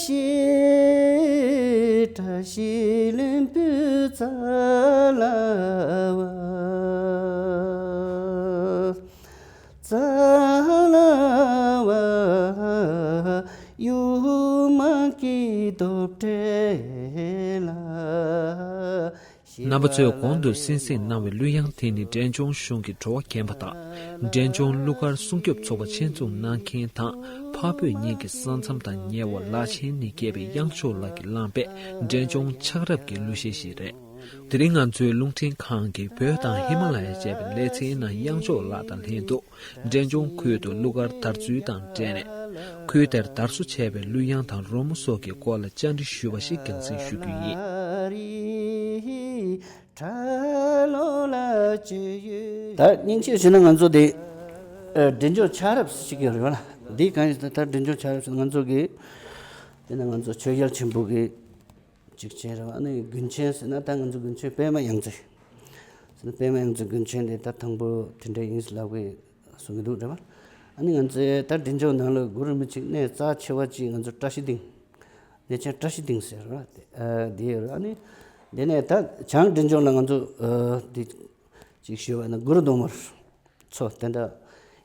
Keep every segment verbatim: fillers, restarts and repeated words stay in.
ཞེས་བཀྲ་ཤིས་ལྷུན་པོའི་ཚ་ལ་བ། ཙ་ལ་བ་ཡུ་མ་ཀི་དོ་བྲེ་ལ། རྣམ་པ་ཚོས་གོང་དུ་གསན་གཟིགས་གནང་བའི་གླུ་དབྱངས་དེ་ནི་འབྲས་ལྗོངས་གཞུང་གི་བྲོ་བ་རྒན་པ་དང་འབྲས་ལྗོངས་གླུ་གར་སྲུང་སྐྱོབ་ཚོགས་པ་ཆེད་འཛུགས་གནང་མཁན་དང་འཕགས་བོད་གཉིས་ཀྱི་ས་མཚམས་དང་ཉེ་བར་ལག་ཆེན་ནས་བརྒྱབ་པའི་དབྱངས་སྐྱོགས་ལགས་ཀྱིས་བླངས་པའི་འབྲས་ལྗོངས་ཆགས་རབས་ཀྱི་གླུ་གཞས་ཤིག་རེད། དེ་རིང་ང་ཚོའི་རླུང་འཕྲིན་ཁང་གིས་བོད་དང་ཧི་མ་ལ་ཡ་བཅས་པའི་ལེ་ཚན་ནང་དབྱངས་སྐྱོགས་ལགས་དང་ལྷན་དུ། འབྲས་ལྗོངས་ཁུལ་དུ་གླུ་གར་དར་ཚུལ་དང་འབྲེལ་ནས། ཁུལ་དེར་དར་སོ་ཆེ་བའི་གླུ་དབྱངས་དང་རོལ་མོ་སོགས་ཀྱི་སྐོར་ལ་བཅར་འདྲི་ཞུས་པ་ཞིག་རྒྱང་སྲིང་ཞུ་རྒྱུ་ཡིན། ད་སྙིང་བཤད་བྱས་ན་ང་ཚོ་དེ་འབྲས་ལྗོངས་ཆགས་རབས་ཤིག་ཡོད་རེད་བ་ལ། འདི་གང་ཡིན་ཟེར་ན་ད་འབྲས་ལྗོངས་ཆགས་རབས་ཟེར་ན་ང་ཚོ་གི་དེ་ན་ང་ཚོ་ཆོས་རྒྱལ་ཆེན་པོ་གི་ཅིག་བྱས་རེད་བ། ཨ་ནི་དགོན་ཆེན་ཟེར་ན་ད་ང་ཚོ་དགོན་ཆེན་པད་མ་གཡང་རྩེ་ཟེར་ན་པད་མ་གཡང་རྩེ་དགོན་ཆེན་དེ་ད་དང་པོ་དེ་འདྲ་ཡིན་ཟེར་ལབ་གི་གསུང་གི་འདུག་རེད་བ། ཨ་ནི་ང་ཚོའི་ད་འབྲས་ལྗོངས་ནང་ལ་གུ་རུ་མི་གཅིག་གནས་རྩ་ཆེ་བ་གཅིག་ང་ཚོ་བཀྲ་ཤིས་སྡིངས། གནས་ཆེན་བཀྲ་ཤིས་སྡིངས་ཟེར་བ་དེ་ཨ་དེ་ཡོད་རེད། ཨ་ནི་དེ་ནས་ད་བྱང་འབྲས་ལྗོངས་ལ་ང་ཚོ་ཨ་དེ་ཅིག་ཞུས་པ་ན་གུ་རུ་གདོང་དམར། ཚོ་དེ་འདྲ་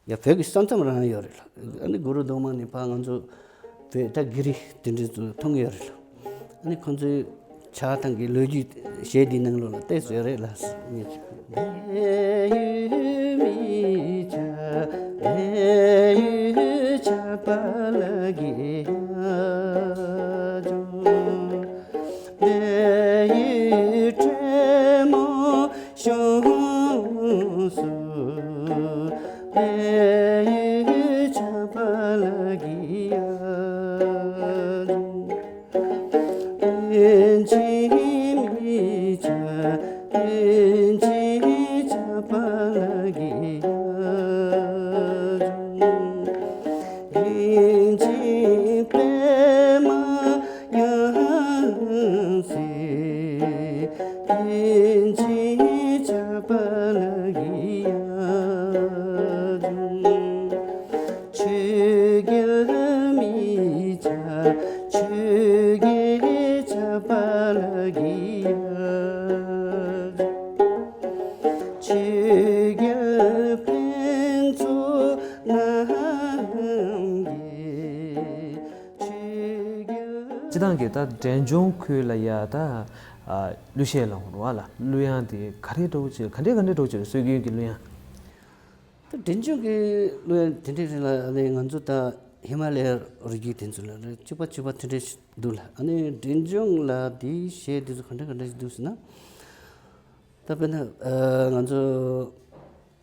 ཡ་བོད་ཀྱི་ས་མཚམས་རང་ཡོད་རེད་ལ། ཨ་ནི་གུ་རུ་གདོང་དམར་ནས་ཕར་ང་ཚོ་བོད་ད་གྷི་རི་དེ་འདྲ་ཚོ་མཐོང་ཡོད་རེད་ལ། ཨ་ནི་ཁོང་ཚོའི་ཕྱག་ཐང་གི་ལོ་རྒྱུས་གཞས་འདིའི་ནང་ལོགས་ལ་བལྟས་ཡོད་རེད་ལ། སྤྱི་བཏང་གི་ད་འབྲས་ལྗོངས་ཁུལ་ལ་ཡ་ད་ཨ་གླུ་གཞས་ལ་འོ་ར་བ་ལ་གླུ་དབྱངས་དེ་ག་རེ་འདྲ་བོ་ཅིག་ག་འདྲས་ག་འདྲས་འདྲ་བོ་ཅིག་སྲོལ་རྒྱུན་གྱི་གླུ་དབྱངས། ད་འབྲས་ལྗོངས་ཀྱི་གླུ་དབྱངས་དེ་འདྲས་རེད་ལ། ཨ་ནི་ང་ཚོ་ད་ཧི་མ་ལ་ཡའི་རི་རྒྱུད་དེ་ཚོ་ལ་རེད། གཅིག་པ་གཅིག་པ་དེ་འདྲས་ཞིག་འདུག་ལ། ཨ་ནི་འབྲས་ལྗོངས་ལ་དེའི་གཞས་དེ་ཚོ་ག་འདྲས་ག་འདྲས་ཞིག་འདུག་ཟེར་ན། ད་དཔེར་ན་ཨ་ང་ཚོ་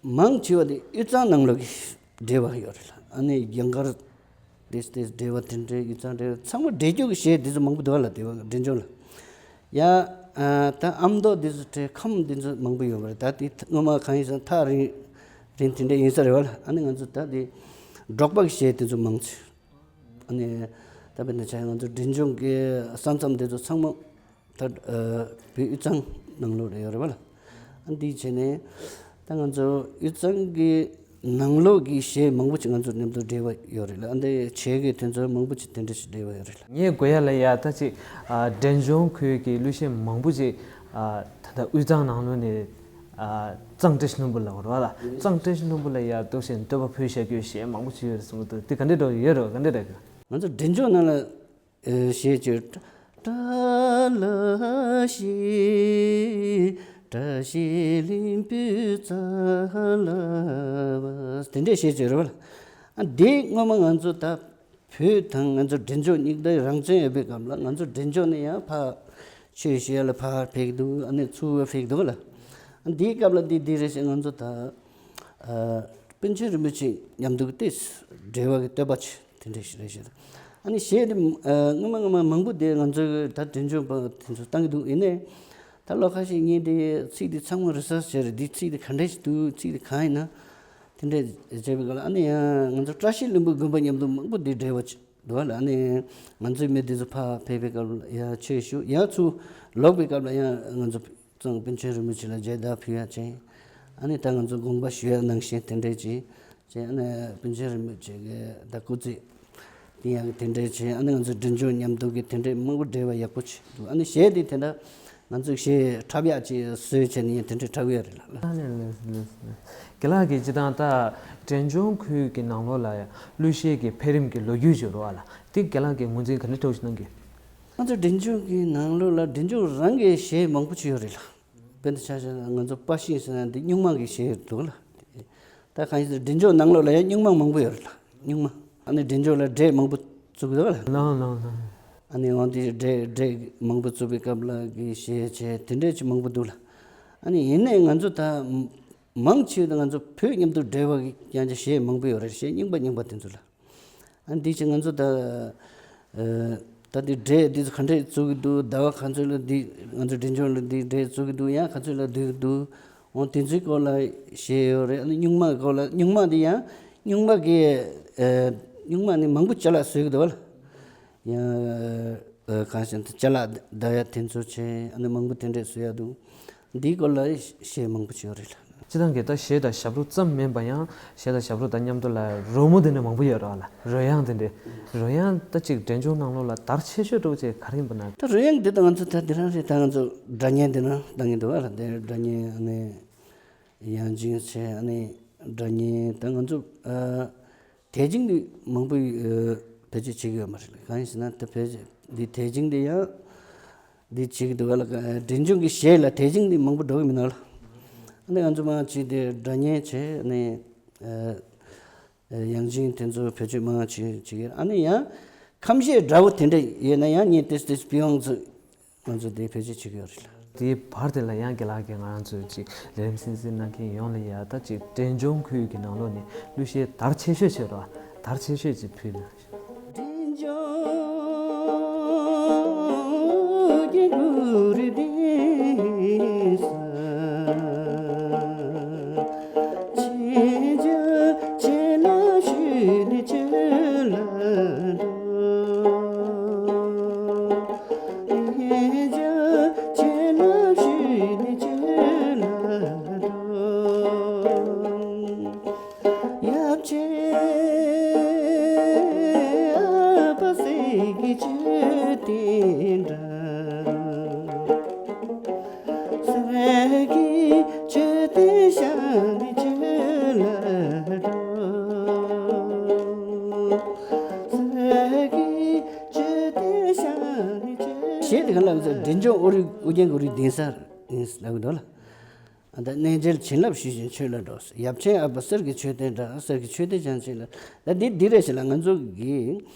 མང་ཆེ་བ་དེ་དབུས་གཙང་ནང་ལོགས་ཀྱི་འགྲེལ་པ་ཡོད་རེད་ལ། ཨ་ནི་རྒྱ་གར་དེ་དེ་འགྲེལ་པ་དེ་འདྲའི་དབུས་གཙང་འགྲེལ་པ་ཚང་མ་འགྲེལ་རྒྱུ་གི་གཞས་དེ་ཚོ་མང་པོ་འདུག་ལ། དེ་བ་འབྲས་ལྗོངས་ལ་ཡ་ཨ་ད་ཨ་མདོ་དེ་ཚོ་འགྲེལ་ཁམས་དེ་ཚོ་མང་པོ་ཡོད་པ་རེད། ད་དེ་སྔོན་མ་གང་ཡིན་ཟེར་ན་ཐག་རིང་རིང་དེ་འདྲ་ཡིན་ས་རེད་བ་ལ། ཨ་ནི་ང་ཚོ་ད་དེ་འབྲོག་པ་གི་གཞས་དེ་ཚོ་མང་ཆེ། ཨ་ནི་ད་དཔེར་ན་ཆ་ང་ཚོ་འབྲས་ལྗོངས་ཀྱི་ས་མཚམས་དེ་ཚོ་ཚང་མ་ད་ཨ་བོད་དབུས་གཙང་ནང་ལོགས་རེད་ཡོད་རེད་བ་ལ། ཨ་འདི་བྱས་ནས་ད་ང་ཚོ་དབུས་གཙང་གི་ནང་ལོགས་ཀྱི་གཞས་མང་པོ་ཅིག་ང་ཚོ་མཉམ་དུ་འགྲེལ་པ་ཡོད་རེད་ལ། ཨ་འདི་བྱས་ཀྱི་དེ་ཚོ་མང་པོ་ཅིག་དེ་འདྲ་ཞིག་འགྲེལ་པ་ཡོད་རེད་ལ། ངས་གོ་ཡ་ལ་ཡ་ད་ཅིག་ཨ་འབྲས་ལྗོངས་ཁུལ་གྱི་གླུ་གཞས་མང་པོ་ཅིག་ཨ་ད་ལྟ་དབུས་གཙང་ནང་ལོགས་ནས་ཨ་གཙང་བཀྲ་ཤིས་ལྷུན་པོ་ལ་འོ་ར་བ་ལ། གཙང་བཀྲ་ཤིས་ལྷུན་པོ་ལ་ཡ་འདུག་བཞིན་བསྟོད་པ་ཕུལ་བཞག་རྒྱུ་གཞས་མང་པོ་ཅིག་ཡོད་རེད་གསུངས་འདུག་དེ་ག་འདྲ་འདྲ་ཡོད་རེད་བ། ག་འདྲ་འདྲ་གི། ང་ཚོ་འབྲས་ལྗོངས་ནང་ལ་ཨེ་གཞས་ཅིག་ཏྲ་ལ་ཤི་བཀྲ་ཤིས་ལྷུན་པོའི་ཙ་ལ་བ་དེ་འདྲའི་གཞས་ཅིག་རེད་བ་ལ། ཨ་འདི་སྔོན་མ་ང་ཚོ་ད་བོད་དང་ང་ཚོ་འབྲས་ལྗོངས་གཉིས་ཀ་རང་བཙན་ཡོད་པའི་སྐབས་ལ་ང་ཚོ་འབྲས་ལྗོངས་ནས་ཡང་ཕར་ཆོས་ཞུ་ཡ་ལ་ཕར་ཕེབས་ཀྱི་འདུག་ཨ་ནི་ཚུར་ཕེབས་ཀྱི་འདུག་བ་ལ། ཨ་འདིའི་སྐབས་ལ་འདི་འདི་རེད་ཟེར་ང་ཚོ་ད་ཨ་པཎ་ཆེན་རིན་པོ་ཆེ་མཉམ་དུ་ཏེ་འབྲེལ་བ་གི་བསྟོད་པ་ཆེ། དེ་འདྲ་ཞིག་རེད་ཤག་ཨ་ནི་གཞས་དེ་ཨ་སྔོན་མ་སྔོན་མ་མང་པོ་དེ་ང་ཚོའི་ད་འབྲས་ལྗོངས་པ་དེ་ཚོ་བཏང་གི་འདུག་ཡིན་ནའི་ད་ལོ་ཁ་ཤས་ངས་དེ་ཚིག་དེ་ཚང་མ་རི་སར་ཆི་བྱས་རེད། འདི་ཚིག་དེ་ག་འདྲ་ཞིག་འདུག་ཚིག་དེ་གང་ཡིན་ན་དེ་འདྲ་བྱས་པའི་སྐབས་ལ་ཨ་ནི་ཡང་ང་ཚོ་བཀྲ་ཤིས་ལྷུན་པོའི་དགོན་པ་མཉམ་དུ་མང་པོ་དེ་འབྲེལ་བ་ཅིག་འདུག་བ་ལ། ཨ་ནི་ང་ཚོའི་མི་དེ་ཚོ་ཕར་ཕེབས་པའི་སྐབས་ལ་ཡང་ཆོས་ཞུ་ཡང་ཚུར་ལོག་པའི་སྐབས་ལ་ཡང་ང་ཚོ་གཙང་པཎ་ཆེན་རིན་པོ་ཆེ་ལ་མཇལ་དར་ཕུལ་ཡ་བྱས། ཨ་ནི་ད་ང་ཚོ་དགོངས་པ་ཞུ་ཡ་ནང་བཞིན་དེ་འདྲ་ཅིག་བྱས། ཨ་ནི་པཎ་ཆེན་རིན་པོ་ཆེ་གི་ད་སྐུ་ཚེ་ ཡང་དེ་འདྲས་བྱས། ཨ་ནི་ང་ཚོ་འབྲས་ལྗོངས་མཉམ་དུ་གི་དེ་འདྲས་མང་པོ་འབྲེལ་བ་ཡག་པོ་བྱས་འདུག་ཨ་ནི་གཞས་དེ་དེ་འདྲ་ང་ཚོ་གཞས་འཁྲབ་ཡག་ཅིག་བཟོས་བྱས་ནས་དེ་འདྲས་འཁྲབ་ཡོད་རེད་ལ། ཨ་ནི་ལགས་སོ་ལགས་སོ། རྒན་ལགས་ཀྱིས་སྤྱིར་བཏང་ད་འབྲས་ལྗོངས་ཁུལ་གྱི་ནང་ལོགས་ལ་ཡང་གླུ་གཞས་ཀྱི་འཕེལ་རིམ་གྱི་ལོ་རྒྱུས་ཅིག་ཡོད་རེད་བ་ལ། དེ་རྒན་ལགས་ཀྱིས་ངོས་འཛིན་ག་འདྲ་འདྲ་བོ་ཞིག་གནང་གི། ང་ཚོ་འབྲས་ལྗོངས་ཀྱི་ནང་ལོགས་ལ་འབྲས་ལྗོངས་རང་གི་གཞས་མང་པོ་ཅིག་ཡོད་རེད་ལ། དཔེར་ན་ཆ་བཞག་ན་ང་ཚོ་པ་ཤིང་ཟེར་ན་འདི་སྨྱུག་མ་གི་གཞས་འདུག་ལ། ད་གང་ཡིན་ཟེར་འབྲས་ལྗོངས་ནང་ལོགས་ལ་ཡང་སྨྱུག་མ་མང་པོ་ཡོད་རེད་ལ། སྨྱུག་མ། ཨ་ནི་འབྲས་ལྗོངས་ལ་འབྲས་མང་པོ་བཙུགས་འདུག་ལ། ལང་ལང་ལང་། ཨ་ནི་འོང་དེ་འབྲས་འབྲས་མང་པོ་བཙུགས་པའི་སྐབས་ལ་གི་གཞས་བྱས་དེ་འདྲས་ཅིག་མང་པོ་འདུག་ལ། ཨ་ནི་ཡིན་ནའི་ང་ཚོ་ད་མང་ཆེ་བ་ང་ཚོ་བོད་མཉམ་དུ་འབྲེལ་བ་གི་ཀྱང་གཞས་མང་པོ་ཡོད་རེད། གཞས་རྙིང་པ་རྙིང་པ་དེ་ཚོ་ལ། ཨ་འདི་ཕྱིན་ང་ཚོ་ད་ཨ་ད་འདི་འབྲས་འདི་ཚོ་ག་འདྲས་བཙུགས་ཀྱི་འདུག་ཟླ་བ་ག་ཚོད་ལ་འདི་ང་ཚོ་འབྲས་ལྗོངས་ལ་འདི་འབྲས་བཙུགས་ཀྱི་འདུག་ཡང་ག་ཚོད་ལ་བསྡུས་ཀྱི་འདུག་འོ་དེ་ཚོའི་སྐོར་ལ་བཤད་ཡོད་རེད། ཨ་ནི་སྨྱུག་མ་སྐོར་ལ། སྨྱུག་མ་འདི་ཡང་སྨྱུག་མ་གི་ཨ་སྨྱུག་མ་ནི་མང་པོ་ཅ་ལག་བཟོས་ཀྱི་འདུག་བ་ལ། ཡང་ཨ་གང་ཞིག་ཅ་ལག་བརྡར་ཡ་དེ་ཚོ་བྱས། ཨ་ནི་མང་པོ་དེ་འདྲས་བཟོ་ཡ་འདུག་འདིའི་སྐོར་ལ་བཤད་མང་པོ་ཅིག་ཡོད་རེད་ལ། སྤྱིར་བཏང་གི་ད་གཞས་དང་ཞབས་བྲོ་ཙམ་མིན་པ་ཡང་། གཞས་དང་ཞབས་བྲོ་དང་མཉམ་དུ་ལ་རོལ་མོ་དེ་འདྲ་མང་པོ་ཡོད་རེད་བ་ལ། རོལ་དབྱངས་དེ་འདྲ། རོལ་དབྱངས་ད་ཅིག་འབྲས་ལྗོངས་ནང་ལོགས་ལ་དར་ཆེ་ཤོས་འདྲ་བོ་ཅིག་ག་རེ་ཡིན་པ་ན། ད་རོལ་དབྱངས་འདི་ད་ང་ཚོ་ད་འདི་རང་རེད། ད་ང་ཚོ་སྒྲ་སྙན་འདི་རང་བཏང་གི་འདུག་བ་ལ། དེ་སྒྲ་སྙན་ཨ་ནི་དབྱངས་ཅན་བྱས། ཨ་ནི་སྒྲ་སྙན་ད་ང་ཚོ་ཨ་དད་ཅིང་འདི་མང་པོ་ཨ་བེད་སྤྱོད་བྱེད་ཀྱི་ཡོད་མ་རེད། གང་ཡིན་ཟེར་ན་ད་བེད་སྤྱོད་འདི་དད་ཅིང་འདི་ཡང་འདི་བྱེད་ཀྱི་འདུག་ག་ལ། འབྲས་ལྗོངས་ཀྱི་གཞས་ལ་དད་ཅིང་འདི་མང་པོ་འགྲོ་གི་མི་འདུག་ལ། ཨ་ནི་ང་ཚོ་མང་ཆེ་དེ་སྒྲ་སྙན་བྱས་ནས་ཨ་དབྱངས་ཅན་དེ་ཚོ་བེད་སྤྱོད་མང་ཆེ་བྱེད་ཀྱི་ཡོད། ཨ་ནི་ཡང་ཁམས་གཞས་འདྲ་བོ་དེ་འདྲ་ཡོད་ན་ཡང་ངས་ཏོག་ཙམ་ཏོག་ཙམ་པི་ཝང་ཚོ་ང་ཚོ་དེ་བེད་སྤྱོད་བྱེད་ཀྱི་ཡོད་རེད་ལ། དེའི་བར་དེ་ལ་ཡང་རྒན་ལགས་ཀྱིས་ང་རང་ཚོའི་ཅིག་ལས་རིམ་གསན་གཟིགས་གནང་མཁན་ཡོངས་ལ་ཡ་ད་ཅིག་འབྲས་ལྗོངས་ཁུལ་གྱི་ནང་ལོགས་ནས་གླུ་གཞས་དར་ཆེ་ཤོས་བྱེད་རོགས། དར་ཆེ་ཤོས་ཅིག་ཕུལ་གནང་། འབྲས་ལྗོངས་ཀྱི་གུར་དེ་ས། ཆེ་ཆེ་ཆེ་ལ་ཞུ་ནི་ཆེ་ལ་འགྲོ། ཆེ་ཆེ་ཆེ་ལ་ཞུ་ནི་ཆེ་ལ་འགྲོ། ཡབ་ཆེན་ཨ་ཕ་གསེར་གྱི་མཆོད་རྟེན་འདྲ། གསེར་གྱི་མཆོད་རྟེན་བཞེངས་ནས་ཆོས་ལ་འགྲོ། གསེར་གྱི་མཆོད་རྟེན་བཞེངས་ནས་ཆོས། གཞས་དེ་ག་ལ་ཟེར་འབྲས་ལྗོངས་ཨོ་རི་ཨོ་རྒྱན་གྱི་ཨོ་རིའི་གདན་ས་ཡིན་ལབ་གི་འདུག་ལ། ཨ་ད་གནས་མཇལ་བྱིན་རླབས་ཞུས་ཤིང་ཆོས་ལ་འགྲོ། ཡབ་ཆེན་ཨ་ཕ་གསེར་གྱི་མཆོད་རྟེན་འདྲ། གསེར་གྱི་མཆོད་རྟེན་བཞེངས་ནས་ཆོས་ལ། ད་འདི་འདི་རེད་ཟེར་ལ། ང་ཚོ་གི་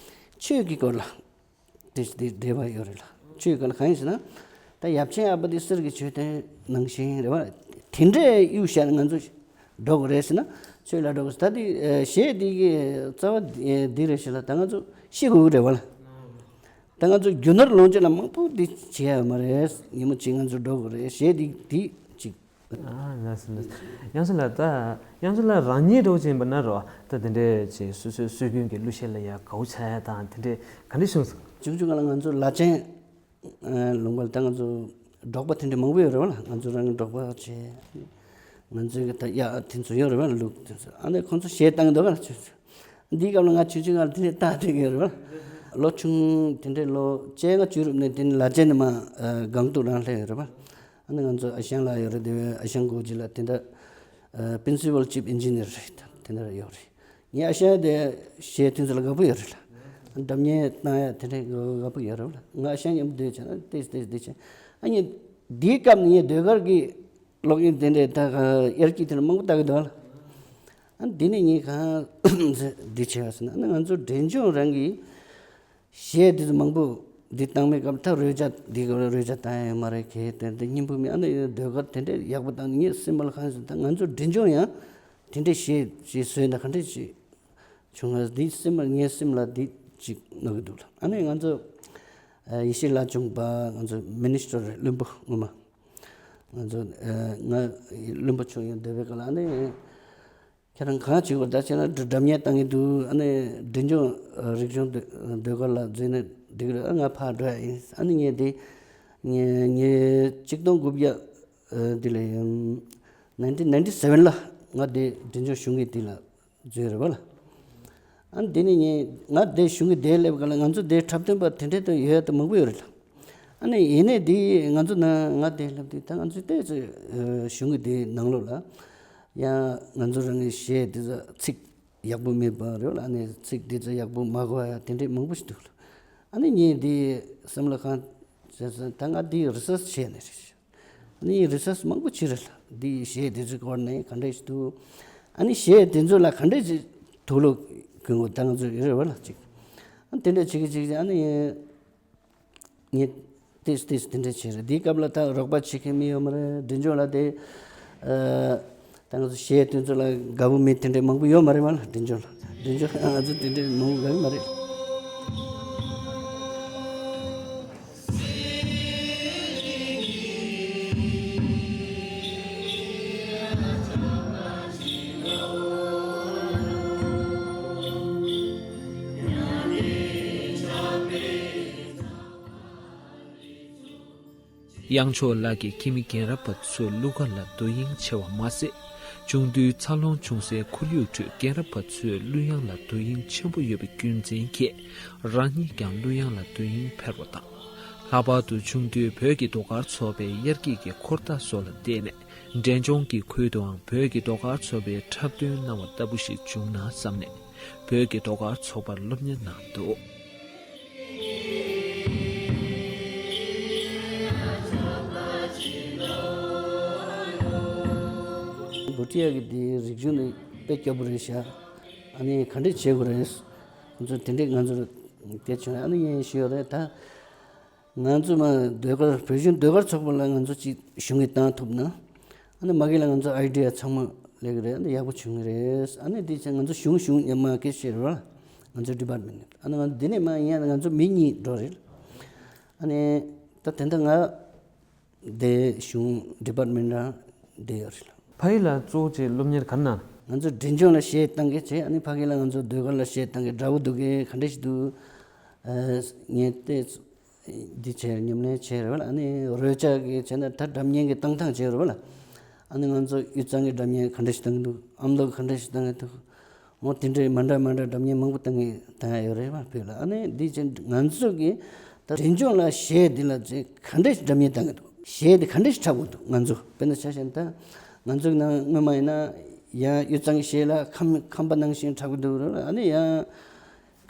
ཆོས་ཀྱི་སྐོར་ལ། དེ་དེ་འབྲེལ་བ་ཡོད་རེད་ལ། ཆོས་ག་ལ་གང་ཡིན་ཟེར་ན། ད་ཡབ་ཆེན་ཨ་ཕ་དེ་གསེར་གྱི་མཆོད་རྟེན་ནང་བཞིན་རེད་བ། དེ་འདྲའི་གཡུག་བཞག་ན་ང་ཚོ་འགྲོ་དགོས་རེད་ཟེར་ན་ཆོས་ལ་འགྲོ་དགོས་ཟེར། ད་དེ་གཞས་དེ་གི་རྩ་བ་འདི་རེད་ཟེར་ལ། ད་ང་ཚོ་ཤེས་དགོས་ཀྱི་རེད་བ་ལ། ད་ང་ཚོ་རྒྱུ་ནོར་ལོངས་སྤྱོད་ལ་མང་པོ་འདི་བྱེད་ཡ་ཡོད་མ་རེད། ཉིན་མོ་གཅིག་ང་ཚོ་འགྲོ་དགོས་རེད། གཞས་འདི་འདི་གཅིག་ཨ་ལགས་སོ་ལགས་སོ། དབྱངས་ཅན་ལགས་ད། དབྱངས་ཅན་ལགས་རང་ཉིད་འདྲ་བོ་ཅིག་ཡིན་པ་ན་རོ། ད་དེ་འདྲའི་ཅིག་སོ་སོའི་སྲོལ་རྒྱུན་གྱི་གླུ་གཞས་ལ་ཡ་དགའ་བོ་ཆགས་ཡ་དང་དེ་འདྲའི་ག་འདྲ་བྱུང་སོང་། བྱུང་བྱུང་། ང་ལ་ང་ཚོ་ལ་ཅན་ལུང་པ་ལ་ད་ང་ཚོ་འབྲོག་པ་དེ་འདྲ་མང་པོ་ཡོད་རེད་བ་ལ། ང་ཚོ་རང་གི་འབྲོག་པ་བྱས། ང་ཚོའི་གི་ད་གཡག་དེ་ཚོ་ཡོད་རེད་བ་ལ། ལུག་དེ་ཚོ། ཨ་ནི་ཁོང་ཚོ་གཞས་བཏང་གི་འདུག་ག་ལ། ཆུ་ཆུ། འདིའི་སྐབས་ལ་ང་ཆུང་ཆུང་སྒང་ལ་དེ་འདྲའི་རྟགས་དེ་ཡོད་རེད་བ། ལོ་ཆུང་དེ་འདྲའི་ལོ་བཅོ་ལྔ་བཅུ་དྲུག་ནས་དེ་ནས་ལ་ཅན་ནས་མར་སྒང་ཏོག་རང་སླེབས་ཡོད་རེད་བ། ཨ་ནི་ང་ཚོ་ཨ་ཞང་ལགས་ཡོད་རེད། དེ་བས་ཨ་ཞང་གོ་ཇི་ལགས་དེ་འདྲ་ཨ་Principal Chief Engineer རེད། དེ་འདྲ་ཡོད་རེད། ངའི་ཨ་ཞང་དེ་གཞས་དེ་ཚོ་ལ་དགའ་པོ་ཡོད་རེད་ལ། སྒྲ་སྙན་བཏང་ཡ་དེ་འདྲའི་དགའ་དགའ་པོ་ཡོད་རེད་ལ། ང་ཨ་ཞང་མཉམ་དུ་སྡོད་བྱས་ན་ཏོག་ཙམ་ཏོག་ཙམ་སྡོད་བྱས། ཨ་ནི་འདིའི་སྐབས་ནས་ངས་ཟློས་གར་གྱི་གློག་བརྙན་དེ་འདྲའི་ད་ག་དབྱར་སྐྱིད་དེ་འདྲ་མང་པོ་ལྟ་གི་འདུག་ལ། ཨ་འདི་ནས་ངས་གང་འདི་བྱས་པ་ཟེར་ན། ཨ་ནི་ང་ཚོ་འབྲས་ལྗོངས་རང་གི་གཞས་འདི་ཚོ་མང་པོ་འདི་བཏང་མེད་སྐབས། ད་རོལ་ཆ་འདི་ག་རོལ་ཆ་བཏང་ཡ་ཡོད་མ་རེད། གལ་ཏེ་འདི་སྙིང་པོ་མེད། ཨ་ནི་ཟློས་གར་དེ་འདྲའི་ཡག་པོ་བཏང་ནས་ངའི་སེམས་པ་ལ་གང་ཟེར། ད་ང་ཚོ་འབྲས་ལྗོངས་ཡང་དེ་འདྲའི་གཞས་ཅིག་བཟོས་ན་ག་འདྲ་ཅིག་བྱུང་ང་། འདི་སེམས་པ་ངའི་སེམས་ལ་འདི་ཅིག་གནང་གི་འདུག་ལ། ཨ་ནི་ང་ཚོ་ཡེ་ཤེས་ལྷ་ལྕམ་པ་ང་ཚོ་Minister རེད། བློན་པོ་སྔོན་མ། ང་ཚོ་ང་བློན་པོ་མཆོག་ཡང་སྡོད་པའི་སྐབས་ལ་ཨ་ནི་ཁྱེད་རང་གང་བྱེད་དགོས། ད་བྱས་ན་སྒྲ་སྒྲ་སྙན་བཏང་གི་འདུག་ཨ་ནི་འབྲས་ལྗོངས་རིག་གཞུང་ཟློས་གར་ལ་འཛུལ་ན་འགྲིག་རེད། ཨ་ང་ཕར་འགྲོ་ཡ་ཡིན། ཨ་ནི་ངས་དེ་ངས་ངས་གཅིག་སྟོང་དགུ་བརྒྱ་འདི་ལ་ཡིན། nineteen ninety seven ལ་ང་དེ་འབྲས་ལྗོངས་གཞུང་གི་དེ་ལ་འཛུལ་རེད་བ་ལ། ཨ་ནི་དེ་ནས་ངས་ང་དེ་གཞུང་གི་དེ་སླེབས་ག་ལ་ང་ཚོ་དེ་འཁྲབ་སྟོན་པ་དེ་འདྲས་དུ་ཡོད་དུ་མང་པོ་ཡོད་རེད་ལ། ཨ་ནི་ཡིན་ནའི་དེ་ང་ཚོ་ནང་ང་དེ་སླེབས་དུས་ད་ང་ཚོ་ལྟས་ཚོད་གཞུང་གི་དེ་ནང་ལོགས་ལ་ཡང་ང་ཚོ་རང་གི་གཞས་དེ་ཚོ་ཚིག་ཡག་པོ་མེད་པ་རེད་ལ། ཨ་ནི་ཚིག་དེ་ཚོ་ཡག་པོ་མ་གོ་ཡ་དེ་འདྲས་མང་པོ་ཞིག་འདུག་ལ། ཨ་ནི་ངས་དེ་བསམ་བློ་གང་བྱས་སོང་ད་ང་དེ་རི་སར་ཆི་བྱས་ནས་རེད། ཨ་ནི་རི་སར་ཆི་མང་པོ་བྱས་རེད་ལ། འདི་གཞས་དེ་ཚོའི་སྐོར་ནས་ག་འདྲས་ཞིག་འདུག་ཨ་ནི་གཞས་དེ་ཚོ་ལ་ག་འདྲས་ཞིག་དུག་ལོག་གོན་དགོས་ད་ང་ཚོ་ཡོད་རེད་བ་ལ་ཅིག་ཨ་ནི་དེ་འདྲས་བྱེད་ཀྱི་བྱེད་ཀྱི་ཨ་ནི་ངས་ཏིས་ཏིས་དེ་འདྲས་བྱས་རེད། འདིའི་སྐབས་ལ་ད་རོགས་པ་བྱེད་མཁན་མི་ཡོད་མ་རེད། མགྲིན་སྦྱོང་ལ་དེ་ཨ། ད་ང་ཚོ་གཞས་དེ་ཚོ་ལ་དགའ་པོ་མེད་དེ་འདྲས་མང་པོ་ཡོད་མ་རེད་བ་ལ། མགྲིན་སྦྱོང་ལ་མགྲིན་སྦྱོང་ང་ཚོ་དེ་འདྲས་མང་པོ་དགའ་གི་མ་རེད། དབྱངས་མཆོག་ལགས་ཀྱི་ཁྱིམ་མི་རྒན་རབས་པ་ཚོའི་གླུ་གར་ལ་དོ་དབྱིངས་ཆེ་བ་མ་ཟད། ཆུང་དུས་འཚར་ལོངས་བྱུང་སའི་ཁོར་ཡུག་ཁྲོད་རྒན་རབས་པ་ཚོའི་གླུ་དབྱངས་ལ་དོ་དབྱིངས་ཆེན་པོ་ཡོད་པའི་རྒྱུ་མཚན་གྱིས། རང་ཉིད་ཀྱང་གླུ་དབྱངས་ལ་དོ་དབྱིངས་འཕེར་བ་དང་། ལྷག་པར་དུ་ཆུང་དུས་བོད་ཀྱི་ཟློས་གར་ཚོགས་པའི་དབྱར་སྐྱིད་ཀྱི་འཁོར་ཐག་སོགས་ལ་བརྟེན་ནས། འབྲས་ལྗོངས་ཀྱི་ཁུལ་དུའང་བོད་ཀྱི་ཟློས་གར་ཚོགས་པའི་འཁྲབ་སྟོན་གནང་བ་ལྟ་བུ་ཞིག་བྱུང་ན་བསམ་ནས། བོད་ཀྱི་ཟློས་གར་ཚོགས་པར་སློབ་གཉེར་གནང་འདུག་བྷུ་ཊི་ཡ་གི་དེའི་རིག་གཞུང་ནི་དཔེ་སྐྱོ་པོ་རེད་ཤག་ཨ་ནི་ག་འདྲས་བྱེད་དགོས་རེད། ཁོང་ཚོ་དེ་འདྲས་ང་ཚོར་དེ་བྱུང་ཨ་ནི་ངས་ཞུས་ཡོད་རེད་ད། ང་ཚོ་མ་ཟློས་གར་བོད་གཞུང་ཟློས་གར་ཚོགས་པ་ལ་ང་ཚོ་ཅིག་གཞུང་གིས་བཏང་ཐུབ་ན། ཨ་ནི་མ་གི་ལ་ང་ཚོ་ཨའི་ཌི་ཡ་ཚང་མ་ལེགས་རེད། ཨ་ནི་ཡག་པོ་བྱུང་གི་རེད། ཨ་ནི་དེ་ཚེ་ང་ཚོ་གཞུང་གཞུང་ཉམས་མ་སྐད་ཆེ་རེད་བ། ང་ཚོ་ཌི་པཱར་མེན་ཊ་ཨ་ནི་ང་འདི་ནས་མ་ཡིན་ཡང་ང་ཚོ་མི་གཉིས་འགྲོ་རེད། ཨ་ནི་ད་དེ་འདྲ་ང་དེ་གཞུང་ཌི་པཱར་མེན་ཊ་རང་བསྡད་ཡོད་རེད། ཕ་ཡུལ་ལ་གཙོ་བོ་བྱས་སློབ་གཉེར་ག་རེ་གནང་། ང་ཚོ་འབྲིང་ཆུང་ལ་གཞས་བཏང་གི་བྱས་ཨ་ནི་ཕ་གི་ལ་ང་ཚོ་ཟློས་གར་ལ་གཞས་བཏང་གི་འདྲ་བོ་འདུག་གི་ག་འདྲ་ཞིག་འདུག་ཨ་ངས་ལྟས། འདི་བྱས་ཉམས་ལེན་བྱས་རེད་བ་ལ། ཨ་ནི་རོལ་ཆ་གི་བྱས་ན་ད་སྒྲ་སྙན་གི་བཏང་སྟངས་བྱས་རེད་བ་ལ། ཨ་ནི་ང་ཚོ་དབུས་གཙང་གི་སྒྲ་སྙན་ག་འདྲ་ཞིག་བཏང་གི་འདུག་ཨ་མདོ་ག་འདྲ་ཞིག་བཏང་གི་འདུག་འོ་དེ་འདྲའི་མ་འདྲ་མ་འདྲ་སྒྲ་སྙན་མང་པོ་བཏང་གི་བཏང་ཡ་ཡོད་རེད་བ་བོད་ལ། ཨ་ནི་འདི་བྱས་ང་ཚོ་གི་ད་འབྲིང་ཆུང་ལ་གཞས་འདི་ལ་ཅིག་ག་འདྲ་ཞིག་སྒྲ་སྙན་བཏང་གི་འདུག་གཞས་འདི་ག་འདྲ་ཞིག་འཁྲབ་དགོས་འདུག་ང་ཚོ་དཔེར་ན་ཆ་བཞག་ན་ད་ང་ཚོ་གི་ནང་སྔོན་མ་ཡིན་ན་ཡང་དབུས་གཙང་གི་གཞས་ལ་ཁམས་ཁམས་པ་ནང་བཞིན་འཁྲབ་གི་འདུག་རེད་བ་ལ། ཨ་ནི་ཡང་།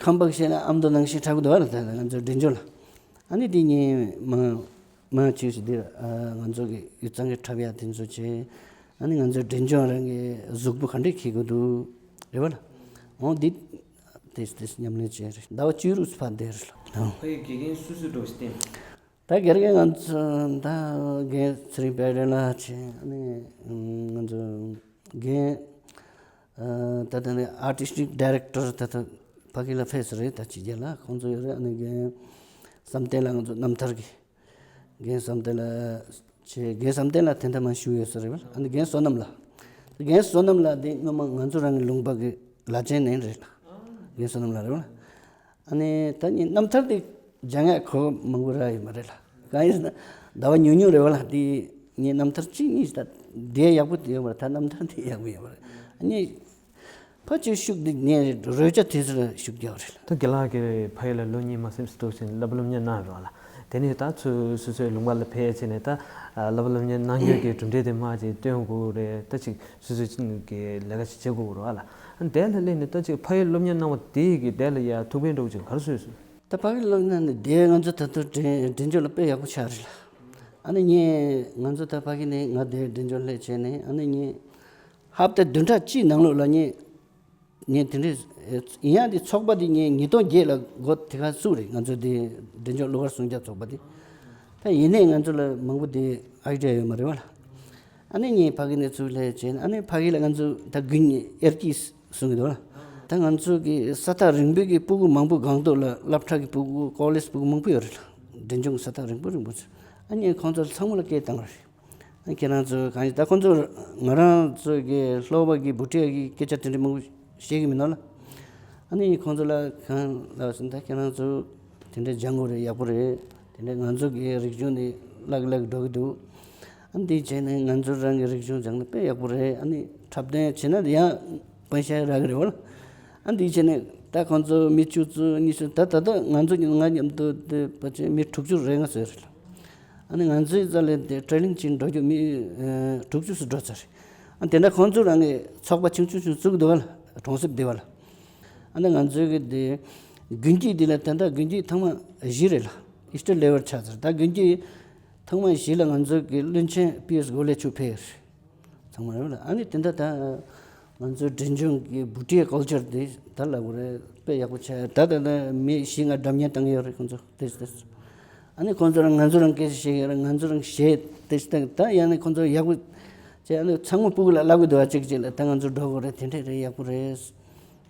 ཁམས་པ་གཞས་ལ་ཨ་མདོ་ནང་བཞིན་འཁྲབ་གི་འདུག་བ་ལ། ད་ང་ཚོ་འབྲིང་ཆུང་ལ། ཨ་ནི་དེ་ངས་མ་མ་ཅིག་ཞིག་འདིར་ང་ཚོ་གི་དབུས་གཙང་གི་འཁྲབ་ཡ་དེ་ཚོ་བྱས། ཨ་ནི་ང་ཚོ་འབྲིང་ཆུང་རང་གི་གཟུགས་པོ་ག་འདྲས་འཁྱེར་དགོས་འདུག་རེད་བ་ལ། འོ་འདི་དེ་དེ་ཉམས་ལེན་བྱས་རེད། ཟླ་བ་བཅུ་དྲུག་ཕར་བསྡད་རེད་ལ། ཕ་ཡུལ་དགེ་རྒན་སུ་སུ་འགྲོ་ཞིག་བསྟེན། ད་དགེ་རྒན་ང་ཚོ་ད་རྒན་ཚེ་རིང་དཔལ་ལྡན་ལགས་བྱས། ཨ་ནི་ང་ཚོ་རྒན་ད་ལྟ་ནི་ཨར་ཊིསི་ཊིག་ཌའི་རེག་ཊར་ད་ལྟ་ཕ་གི་ལ་ཕེབས་རེད། ད་ཕྱི་རྒྱལ་ལ་ཁོང་ཚོ་ཡོད་རེད། ཨ་ནི་རྒན་བསམ་གཏན་ལགས་ང་ཚོ་རྣམ་ཐར་གི་རྒན་བསམ་གཏན་ལགས་བྱས། རྒན་བསམ་གཏན་ལགས་དེ་འདྲ་མ་བཞུགས་ཡོད་ས་རེད་བ། ཨ་ནི་རྒན་བསོད་ནམས་ལགས། རྒན་བསོད་ནམས་ལགས་དེ་སྔོན་མ་ང་ཚོ་རང་གི་ལུང་པ་གི་ལ་ཆེན་ནས་རེད་ལ། རྒན་བསོད་ནམས་ལགས་རེད་བ། ཨ་ནི་ད་ངའི་རྣམ་ཐར་དེ་སྦྱང་ཡག་གོ་མང་པོ་རག་ཡོད་མ་རེད་ལ། གང་ཡིན་ཟེར་ན་ཟླ་བ་ཉུང་ཉུང་རེད་བ་ལ། དེ་ངའི་རྣམ་ཐར་གཅིག་གཉིས་ཤིག་ད་དེ་ཡག་པོ་དེ་ཡོད་མ་རེད། ད་རྣམ་ཐར་དེ་ཡག་པོ་ཡོད་མ་རེད། ཨ་ནི་ཕལ་ཆེར་ཤུགས་དེ་ངས་རོལ་ཆ་དེ་ཚོ་ལ་ཤུགས་རྒྱག་པ་རེད་ལ། ད་རྒན་ལགས་ཀྱིས་ཕ་ཡུལ་ལ་ལོ་གཉིས་མ་ཟིན་ཙམ་འདུག་ཕྱིན་བསླབ་པ་སློབ་གཉེར་གནང་རེད་བ་ལ། དེ་ནས་ད་ཚུར་སོ་སོའི་ལུང་པ་ལ་ཕེབས་བྱས་ནས་ད་བསླབ་པ་སློབ་གཉེར་གནང་རྒྱུ་གི་གྲུབ་འབྲས་དེ་མར་ཅིག་སྟོན་དགོས་རེད། ད་ཅིག་སོ་སོའི་གི་ལས་ཀ་ཞིག་བྱེད་དགོས་རེད་བ་ལ། དེ་ལ་སླེབས་ནས་ད་ཅིག་ཕ་ཡུལ་སློབ་གཉེར་གནང་བ་དེ་གི་དེ་ལ་ཡ་ཐུགས་ཕན་འདྲ་བོ་ཅིག་ག་རེ་གསོས་སོང་། ད་ཕ་གི་སློབ་གཉེར་ནི་དེ་ང་ཚོ་ད་དུང་འབྲིང་འབྲིང་ཆུང་ལ་དཔེ་ཡག་པོ་ཆགས་རེད་ལ། ཨ་ནི་ངས་ང་ཚོ་ད་ཕ་གི་ནས་ང་དེ་འབྲིང་ཆུང་སླེབས་བྱས་ནས་ཨ་ནི་ངས་ཧབ་ཏ་བདུན་ཕྲག་གཅིག་ནང་ལོགས་ལ་ངས་ངས་དེ་འདྲས་ཡིན་ཡང་དེ་ཚོགས་པ་དེ་ངས་ཉིས་སྟོང་བརྒྱད་ལ་འགོ་དེ་ག་བཙུགས་རེད། ང་ཚོ་དེ་འབྲིང་ཆུང་གླུ་གར་སྲུང་སྐྱོབ་ཚོགས་པ་དེ། ད་ཡིན་ནའི་ང་ཚོ་ལ་མང་པོ་དེ་ཨའི་ཌི་ཡ་ཡོད་མ་རེད་བ་ལ། ཨ་ནི་ངས་ཕ་གི་ནས་ཚུར་སླེབས་བྱས་ཨ་ནི་ཕ་གི་ལ་ང་ཚོ་ད་དགུན་དབྱར་སྐྱིད་གསུང་གི་འདུག་ལ། ད་ང་ཚོ་གི་ས་ཐག་རིང་པོའི་གི་སྤུ་གུ་མང་པོ་སྒང་ཏོག་ལ་སློབ་གྲྭ་གི་སྤུ་གུ་ཀོ་ལེཇ་སྤུ་གུ་མང་པོ་ཡོད་རེད་ལ། འབྲིང་ཆུང་གི་ས་ཐག་རིང་པོ་རིང་པོ་ཚོ། ཨ་ནི་ཁོང་ཚོ་ཚང་མ་ལ་སྐད་བཏང་བ་རེད། ཨ་ཁྱེད་རང་ཚོ་གང་ཡིན་ད་ཁོང་ཚོ་ང་རང་ཚོ་གི་སློབ་པ་གི་བྷུ་ཊི་ཡ་གི་སྐད་ཆ་དེ་འདྲ་མང་པོ་བཤད་གི་མིན་ནོ་ལ། ཨ་ནི་ཁོང་ཚོ་ལ་གང་ལབ་ཟིན་ད་ཁྱེད་རང་ཚོ་དེ་འདྲ་སྦྱང་དགོས་རེད། ཡག་པོ་རེད། དེ་འདྲ་ང་ཚོ་གི་རིག་གཞུང་ནི་བརླག་བརླག་འགྲོ་གི་འདུག་ཨ་འདི་བྱས་ནས་ང་ཚོ་རང་གི་རིག་གཞུང་སྦྱང་ན་དཔེ་ཡག་པོ་རེད། ཨ་ནི་འཁྲབ་སྟོན་བྱས་ན་ཡང་པན་ཤ་རག་གི་རེད་བ་ལ། ཨ་འདི་བྱས་ནས་ ད་ཁོང་ཚོ་མི་བཅུ་ཚོ་གཉིས་ཚོ་ད་ད་ལྟ་ང་ཚོ་ང་མཉམ་དུ་དེ་ཕལ་ཆེར་མི་དྲུག་ཅུ་རེ་ལྔ་ཙམ་རེད་ལ། ཨ་ནི་ང་ཚོའི་རྩ་ལས་དེ་ཊེ་ནིང་བྱེད་འགྲོ་རྒྱུ་མི་ཨ་དྲུག་ཅུ་ཙམ་འགྲོ་ཚར་རེད། ཨ་དེ་འདྲ་ཁོང་ཚོ་རང་གི་ཚོགས་པ་ཆུང་ཆུང་ཆུང་བཙུགས་འདུག་བ་ལ། གྲོང་གསེབ་དེ་བ་ལ། ཨ་ནི་ང་ཚོའི་གི་དེ་དགུན་དཀྱིལ་དེ་ལ་ད་ལྟ་དགུན་དཀྱིལ་ཐེངས་མ་བཞི་རེད་ལ། ཨི་སི་ཊར་ལེ་ཝལ་ཆགས་ཚར། ད་དགུན་དཀྱིལ་ཐེངས་མ་བཞི་ལ་ང་ཚོའི་གི་བློན་ཆེན་པི་ཨེས་གོ་ལེ་ཆུ་ཕེབས་རེད། ཚང་མ་རེད་ལ། ཨ་ནི་དེ་འདྲ་ད་ང་ཚོའི་མགྲིན་ལྗོངས་ཀྱི་བྷུ་ཊི་ཡའི་ཀལ་ཅར་དེ་ད་ལབ་དགོས་རེད། དཔེ་ཡག་པོ་ཆགས། ད་ད་ད་མི་བཞི་ལྔ་སྒྲ་སྙན་བཏང་ཡོད་རེད་ཁོང་ཚོ་ཏེས་ཏེས། ཨ་ནི་ཁོང་ཚོ་རང་ང་ཚོ་རང་སྐད་ཆ་བཤད་ཡོད་རེད། ང་ཚོ་རང་གཞས་ཏེས་བཏང་། ད་ཡང་ནི་ཁོང་ཚོ་ཡག་པོ་བྱས། ཨ་ནི་ཚང་མ་སྤུ་གུ་ལ་ལབ་གི་འདུག་བ། གཅིག་གཅིག་ལ་ད་ང་ཚོ་འགྲོ་དགོས་རེད། དེ་འདྲས་རེད། ཡག་པོ་རེད།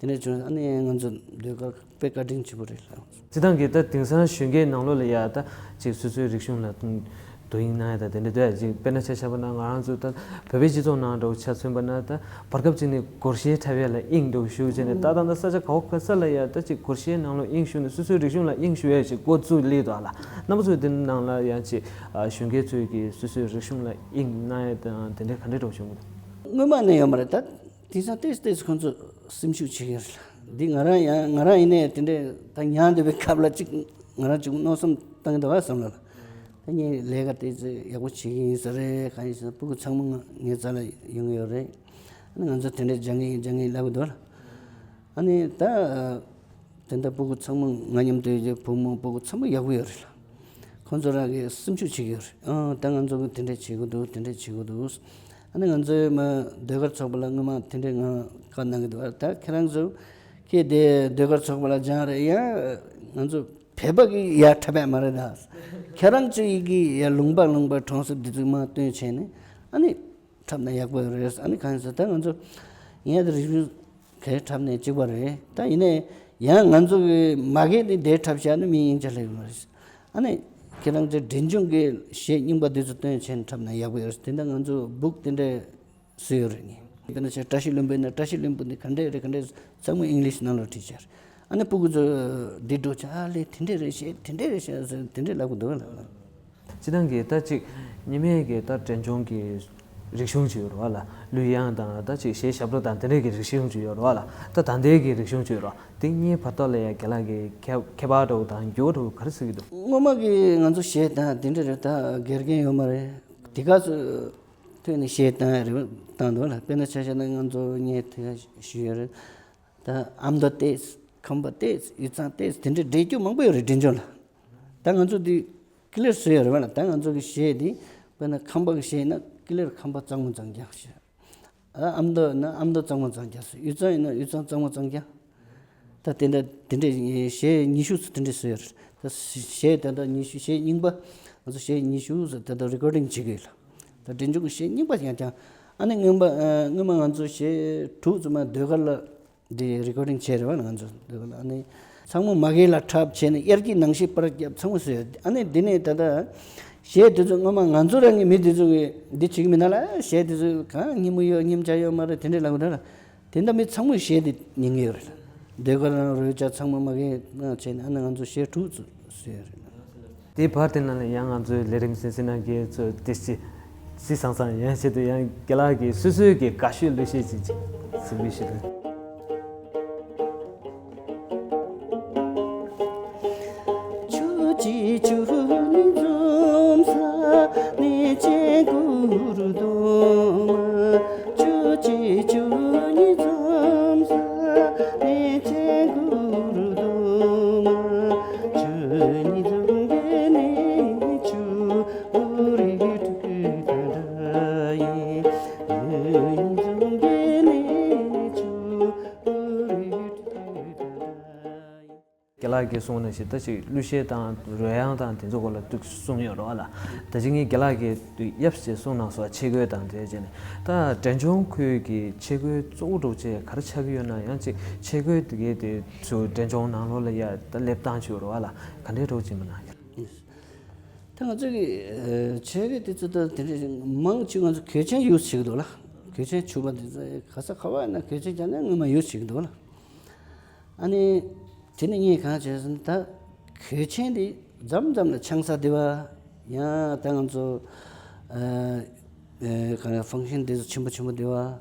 དེ་ནས་བྱུང་། ཨ་ནི་ང་ཚོ་ཟློས་གར་དཔེ་བཀའ་དྲིན་ཆེན་པོ་རེད་ལ། སྤྱིར་བཏང་གི་ད་དེང་སང་གཞོན་སྐྱེས་ནང་ལོགས་ལ་ཡ་ད་ཅིག་སོ་སོའི་རིག་གཞུང་ལ་དོ་དོ་དབྱིངས་གནང་ཡ་ད་དེ་འདྲ་འདུག་ཡ། ཅིག་དཔེར་ན་ཆ་བཞག་པ་ན་ང་རང་ཚོ་ད་བོད་པའི་སྤྱི་ཚོགས་ནང་འདྲ་བོ་ཆ་མཚོན་པ་ན། ད་བར་སྐབས་ཅིག་ནས་སྒོར་གཞས་འཁྲབ་ཡ་ལ་དབྱིངས་འདྲ་བོ་ཞུགས་བྱས་ནས། ད་ད་ད་ས་ཆ་ག་བ་ག་ས་ལ་ཡ་ད་ཅིག་སྒོར་གཞས་ནང་ལོགས་དབྱིངས་ཞུགས་ནས་སོ་སོའི་རིག་གཞུང་ལ་དབྱིངས་ཞུགས་ཡ་ཞིག་འགོ་བཙུགས་སླེབས་འདུག་ཨ་ལ། རྣམ་པ་ཚོས་དེ་ནང་ལ་ཡ་ཅིག་གཞོན་སྐྱེས་ཚོས་ཀྱིས་སོ་སོའི་རིག་གཞུང་ལ་དབྱིངས་གནང་ཡ་དང་དེ་འདྲ་ག་འདྲ་འདྲ་བོ་བྱུང་གི་འདུག་སྔོན་མ་ནས་ཡོད་མ་རེད། ད་དེང་སང་ཏོག་ཙམ་ཏོག་ཙམ་ཁོང་ཚོ་སེམས་ཤུགས་ཆེ་གི་རེད། འདི་ང་རང་ཡང་ང་རང་ཡིན་ནའི་དེ་འདྲའི་ད་ཉར་འདོད་པའི་སྐབས་ལ་ཅིག་ང་རང་ཅིག་མནོ་བསམ་བཏང་གི་འདུག་བ་བསམ་ལ། ད་ངས་ལས་ཀ་ཏོག་ཙམ་ཡག་པོ་བྱེད་ཀྱི་ཡིན་ས་རེད། གང་ཡིན་ཟེར་ན་སྤུ་གུ་ཚང་མ་ང་ངའི་རྩ་ལ་ཡོང་གི་ཡོད་རེད། ཨ་ནི་ང་ཚོ་དེ་འདྲའི་སྦྱང་གི་ཡིན་སྦྱང་གི་ཡིན་ལབ་གི་འདུག་ལ། ཨ་ནི་ད་དེ་འདྲ་སྤུ་གུ་ཚང་མ་ང་མཉམ་དུ་ཡོད་ཀྱི་བུ་མོ་སྤུ་གུ་ཚང་མ་ཡག་པོ་ཡོད་རེད་ལ། ཁོང་ཚོ་རང་གིས་སེམས་ཤུགས་བྱེད་ཀྱི་ཡོད་རེད། ཨ་ད་ང་ཚོ་གིས་དེ་འདྲ་བྱེད་དགོས་འདུག་དེ་འདྲ་བྱེད་དགོས་འདུག་ཨ་ནི་ང་ཚོའི་མ་ཟློས་གར་ཚོགས་པ་ལ་སྔོན་མ་དེ་འདྲའི་ང་བཀའ་གནང་གི་འདུག་ད་ཁྱེད་རང་ཚོ་ཁྱེད་དེ་ཟློས་གར་ཚོགས་པ་ལ་སྦྱངས་རེད། ཡང་ང་ཚོ་བོད་པ་གི་ཡར་འཁྲབ་ཡ་མ་རེད་ད། ཁྱེད་རང་ཚོ་ཡི་གི་ཡར་ལུང་པ་ལུང་པ་གྲོང་གསེབ་འདི་ཚོ་མར་བཏོན་བྱས་ནས་ཨ་ནི་འཁྲབ་ན་ཡག་པོ་རེད། ཨ་ནི་གང་ཡིན་ཟེར་ད་ང་ཚོ་ངས་དེ་རིག་གཞུང་གས་འཁྲབ་ནས་གཅིག་པ་རེད། ད་ཡིན་ནའི་ཡང་ང་ཚོ་གི་མ་གི་ནི་དེ་འཁྲབ་བཞག་ན་མི་སྙིང་རྗེ་སླེབས་ཀྱི་མ་རེད། ཨ་ནི་ཁྱེད་རང་ཚོའི་མགྲིན་ལྗོངས་ཀྱི་གཞས་རྙིང་པ་འདི་ཚོ་བཏོན་བྱས་ནས་འཁྲབ་ན་ཡག་པོ་ཡོད་རེད། དེ་འདྲ་ང་ཚོ་སྦུག་དེ་འདྲ་བཟོས་ཡོད་རེད། ངས་དཔེར་ན་ཆ་བཀྲ་ཤིས་ལྷུན་པོ་ཡིན་ན་བཀྲ་ཤིས་ལྷུན་པོ་འདི་ག་འདྲས་རེད་ག་འདྲས་ཚང་མ་ཨིང་ལིཤ་ནང་ལ་བྲིས་བྱས་རེད། ཨ་ནི་སྤུ་གུ་ཚོ་འདི་འགྲོ་བྱས་ཨ་ལས་དེ་འདྲས་རེད་གཞས་དེ་འདྲས་རེད་གཞས་ཟེར་དེ་འདྲས་ལབ་གི་འདུག་ལ། སྤྱིར་བཏང་གི་ད་ཅིག་ཉི་མའི་གི་ད་མགྲིན་ལྗོངས་ཀྱི་རིག་གཞུང་ཅིག་ཡོད་རེད་བ་ལ། གླུ་དབྱངས་དང་ད་ཅིག་གཞས་ཞབས་བྲོ་དང་དེ་འདྲས་ཀྱི་རིག་གཞུང་ཅིག་ཡོད་རེད་བ་ལ། ད་ད་ལྟའི་གི་རིག་གཞུང་ཅིག་ཡོད་རེད་བ། དེ་གཉིས་བར་ཐོག་ལ་ཡ་རྒན་ལགས་ཀྱི་ཁྱད་ཁྱད་པར་འདྲ་བོ་དང་འགྱུར་བ་འདྲ་བོ་ག་རེ་གཟིགས་ཀྱི་འདུག་སྔོན་མ་གི་ང་ཚོ་གཞས་དང་དེ་འདྲས་རེད། ད་དགེ་རྒན་ཡོད་མ་རེད། དེ་ག་ཚོད་ཐོན་ནས་གཞས་བཏང་ཡ་རེད་བ་བཏང་འདུག་ལ། དཔེར་ན་ཆ་བཞག་ན་ང་ཚོ་ངས་དེ་ག་ཞུས་ཡོད་རེད། ད་ཨ་མདོ་ཏོག་ཙམ་ཁམས་པ་ཏོག་ཙམ་དབུས་གཙང་ཏོག་ཙམ་དེ་འདྲའི་འདྲེས་རྒྱུ་མང་པོ་ཡོད་རེད་མགྲིན་ལྗོངས་ལ། ད་ང་ཚོ་འདི་ཀི་ལེར་བཟོས་ཡོད་རེད་བ་ལ། ད་ང་ཚོ་གི་གཞས་འདི་དཔེར་ན་ཁམས་པ་གི་གཞས་ཡིན་ན་ཀི་ལེར་ཁམས་པ་གཙང་མ་གཙང་རྐྱང་བཤད། ཨ་ཨ་མདོ་ཡིན་ན་ཨ་མདོ་གཙང་མ་གཙང་རྐྱང་བཤད། དབུས་གཙང་ཡིན་ན་དབུས་གཙང་གཙང་མ་གཙང་རྐྱང་། ད་དེ་འདྲ་དེ་འདྲའི་གཞས་ཉི་ཤུ་ཙམ་དེ་འདྲ་བཟོས་ཡོད་རེད། ད་གཞས་ད་ལྟ་ཉི་ཤུ་གཞས་རྙིང་པ་ང་ཚོ་གཞས་ཉི་ཤུ་ཙམ་ད་ལྟ་རི་ཀོར་ཌིང་བྱེད་ཀྱི་ཡོད་ལ། ད་མགྲིན་ལྗོངས་ཀྱི་གཞས་རྙིང་པ་ཡང་ཀྱང་ཨ་ནི་སྔོན་པ་ཨ་སྔོན་མ་ང་ཚོ་གཞས་དྲུག་ཙམ་མ་ཟློས་གར་ལ། འདི་རི་ཀོར་ཌིང་བྱས་རེད་བ་ང་ཚོ་འདི་ག་ལ། ཨ་ནི་ཚང་མ་མ་གི་ལ་འཁྲབ་བྱས་ནས་དབྱར་སྐྱིད་ནང་བཞིན་པར་བརྒྱབ་ཚང་མ་བཟོས་ཡོད། ཨ་ནི་འདི་ནས་ད་ལྟ་གཞས་དེ་ཚོ་སྔོན་མ་ང་ཚོ་རང་གི་མི་དེ་ཚོ་གི་འདི་བྱེད་ཀྱི་མིན་ན་ལ། གཞས་དེ་ཚོ་གང་སྙིང་པོ་ཡོད་སྙིང་རྗེ་ཡོད་མ་རེད་དེ་འདྲས་ལབ་གི་འདུག་ལ། དེ་འདྲ་མི་ཚང་མས་གཞས་དེ་ཉན་གི་ཡོད་རེད། ཟློས་གར་རང་རོལ་ཆ་ཚང་མ་མ་གི་ནང་བྱས་ནས་ཨ་ནི་ང་ཚོ་གཞས་དྲུག་ཙམ་བཟོས་ཡོད་རེད། དེའི་བར་དེ་ནང་ལ་ཡང་ང་ཚོའི་ལས་རིམ་གསན་གཟིགས་གནང་མཁན་ཚོ་དེ་ཅི་སི་སང་སང་ཡང་ཆེད་དུ་ཡང་རྒན་ལགས་ཀྱིས་སོ་སོའི་གི་དགའ་ཤོས་གླུ་གཞས་ཅིག་ཅིག་གཟིགས་འབུལ་ཞུ་དང་། ཆུ་གཅིག་ཆུ་གཉིས་འཛོམས་ས་གནས་ཆེན་གུ་རུ་གདོང་མ། ཆུ་གཅིག་ཆུ་གཉིས་འཛོམས་ས་གནས་ཆེན་གུ་རུ་གདོང་མ། ཆུ་གཉིས་འཛོམས་ས་གནས་ཆུ་བོ་རི་ཁྲོད་ཀྱི་ད་འདྲ་ཡིན། ཆུ་གཉིས་འཛོམས་ས་གནས་ཆུ་བོ་རི་ཁྲོད་ཀྱི་ད་འདྲ་ཡིན། རྒན་ལགས་ཀྱིས་གསུངས་ནང་བཞིན་ད་ཅིག་གླུ་གཞས་དང་རོལ་དབྱངས་དང་དེ་ཚོ་སྐོར་ལ་ཏོག་ཙམ་གསུངས་ཡོད་རེད་བ་ལ། ད་ཅི་ངས་རྒན་ལགས་ཀྱིས་ཡབ་ཞེས་གསུངས་གནང་སོང་། ཆས་གོས་དང་དེ་བྱས་ནས་ད་མགྲིན་ལྗོངས་ཁུལ་གྱི་ཆས་གོས་གཙོ་བོ་འདྲ་བོ་ཅིག་ག་རེ་ཆགས་ཀྱི་ཡོད་ན། ཡང་ཅིག་ཆས་གོས་དེ་གའི་དེ་ཚོ་མགྲིན་ལྗོངས་ནང་ལོགས་ལ་ཡ་ད་སླེབས་སྟངས་ཅིག་ཡོད་རེད་བ་ལ། ག་འདྲའི་འདྲ་བོ་ཅིག་མིན་ན། ད་ང་ཚོ་གི་ཆས་གོས་དེ་ཚོ་ད་དེ་འདྲ་མང་ཆེ་ང་ཚོ་གོས་ཆེན་ཡུ་སི་བྱེད་ཀྱི་འདུག་ལ། གོས་ཆེན་ཕྱུ་པ་དེ་ཚོ་ག་ས་ག་བ་ཡིན་ན་གོས་ཆེན་རྒྱག་ན་སྔོན་མ་ཡུ་སི་བྱེད་ཀྱི་འདུག་ལ། ཨ་ནི་དེ་ནས་ངས་གང་བྱས་ཟེར་ན་ད་གོས་ཆེན་དེ་མཚམས་མཚམས་ལ་ཆང་ས་དེ་བ་ཡང་ད་ང་ཚོ་ཨ་ཨ་གང་ལ་ཕང་ཤན་དེ་ཚོ་ཆེན་པོ་ཆེན་པོ་དེ་བ་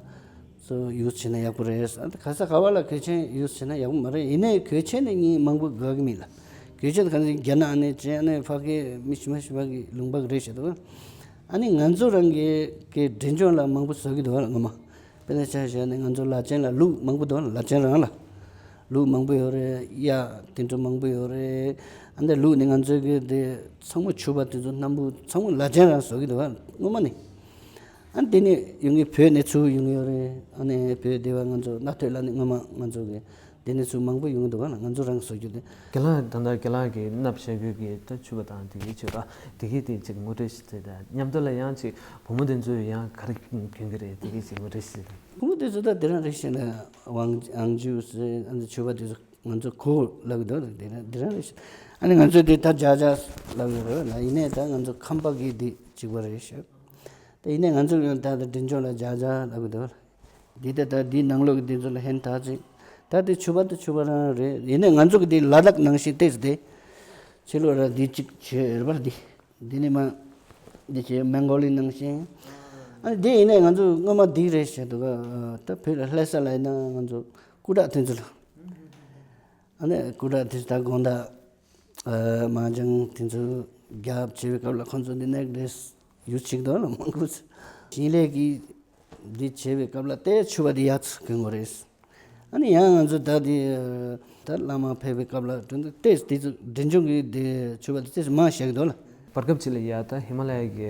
ཡུལ་བྱས་ན་ཡག་པོ་རེད། ཨ་ནི་ག་ས་ག་བ་ལ་གོས་ཆེན་ཡུལ་བྱས་ན་ཡག་པོ་མ་རེད། ཡིན་ནའི་གོས་ཆེན་ནི་ངས་མང་པོ་དགའ་གི་མེད་ལ། གོས་ཆེན་གང་ཟིག་རྒྱ་ནག་ནས་བྱས་ནས་ཕ་གི་མི་ཞིག་མ་ཞིག་ཕ་གི་ལུང་པ་གི་རེད་བྱས་འདུག་ཨ་ནི་ང་ཚོ་རང་གི་གི་འབྲས་ལྗོངས་ལ་མང་པོ་བཟོ་གི་འདུག་ལ་ངོ་མ། དཔེར་ན་ཆ་བཞག་ནས་ང་ཚོ་ལ་ཅན་ལ་ལུག་མང་པོ་འདུག་ལ་ཅན་རང་ལ། ལུག་མང་པོ་ཡོད་རེད། གཡག་དེ་ཚོ་མང་པོ་ཡོད་རེད། ཨ་འདི་ལུག་ནི་ང་ཚོའི་གི་དེ་ཚང་མ་ཕྱུ་པ་དེ་ཚོ་སྣམ་བུ་ཚང་མ་ལ་ཅན་རང་བཟོ་གི་འདུག་ཨ། ངོ་མ་ནི། ཨ་འདི་ནི་ཡོང་གི་བོད་ནས་ཚུར་ཡོང་གི་ཡོད་རེད། ཨ་ནི་བོད་སྡེ་བ་ང་ཚོ་སྣ་ཐོས་ལ་ནི་ངོ་མ་ང་ཚོ་གི་དེ་ནས་ཚུར་མང་པོ་ཡོང་གི་འདུག་ཨ། ང་ཚོ་རང་བཟོ་རྒྱུ་དེ། རྒན་ལགས་ད་ལྟ་རྒན་ལགས་ཀྱི་སྣབས་ཞ་གོས་ཀྱི་ད་ཕྱུ་པ་དང་དེ་གའི་ཆོས་ར་དེ་གའི་དེ་ཅིག་ངོ་སྤྲོད་ཞིག་བྱེད་དང་མཉམ་དུ་ལ་ཡང་ཅིག་བུ་མོ་དེ་ཚོས་ཡང་ག་རེ་གྱོན་གི་རེད། དེ་གའི་ཅིག་ངོ་སྤྲོད་ཞིག་བུ་མོ་དེ་ཚོ་ད་དེ་རང་རེད་ཤག་ལ། ཝང་ཨང་ཅུ་ཟེར་ཨ་ནི་ཕྱུ་པ་དེ་ཚོ་ང་ཚོ་གོ་ལབ་གི་འདུག་དེ་རང་དེ་རང་རེད་ཤག་ཨ་ནི་ང་ཚོ་དེ་ད་ཇ་ཇ་ལབ་གི་རེད་ལ། ཡིན་ནའི་ད་ང་ཚོ་ཁམས་པ་གི་དེ་གཅིག་པ་རེད་ཤག་དེ་ཡིན་ནའི་ང་ཚོ་ཡང་ད་ད་འབྲས་ལྗོངས་ལ་ཇ་ཇ་ལབ་གི་འདུག་འདི་ལྟ་ད་འདིའི་ནང་ལོགས་ཀྱི་འདི་ཚོ་ལ་ཧན་ཐག་ཅིག་ད་དེ་ཕྱུ་པ་དེ་ཕྱུ་པ་རང་རེད། ཡིན་ནའི་ང་ཚོ་གི་འདི་ལ་དྭགས་ནང་བཞིན་ཏོག་ཙམ་དེ་ཕྱི་ལོགས་ར་འདི་གཅིག་བྱས་རེད་པ། འདི་འདི་ནི་མ་འདི་བྱས་མོང་གོ་ལི་ནང་བཞིན། ཨ་འདི་ཡིན་ནའི་ང་ཚོ་སྔོན་མ་འདི་རེད་བྱས་འདུག་ག་ད་བོད་ལ་ལྷ་ས་ལ་ཡིན་ན་ང་ཚོ་སྐུ་དྲག་དེ་ཚོ་ལ། ཨ་ནི་སྐུ་དྲག་དེ་ཚོ་ད་དགོང་དག་ཨ་མ་ཅང་དེ་ཚོ་རྒྱབ་བྱེད་པའི་སྐབས་ལ་ཁོང་ཚོ་འདི་ནས་རེས་ཡུལ་ཆིག་དོ་ལ་མང་པོ་ཞིང་ལས་ཀྱི་འདི་བྱེད་པའི་སྐབས་ལ་ཏེ་ཕྱུ་པ་འདི་ཡག་ཚུལ་གྱོན་དགོས་རེད། ཨ་ནི་ཡང་ང་ཚོ་ད་འདི་ད་བླ་མ་ཕེབས་པའི་སྐབས་ལ་དོན་དུ་ཏེ་དེ་ཚོ་འབྲས་ལྗོངས་ཀྱི་འདི་ཕྱུ་པ་འདི་ཏེ་མང་བཞག་གི་འདུག་ལ། བར་སྐབས་ཅིག་ལ་ཡ་ད་ཧི་མ་ལ་ཡ་གི་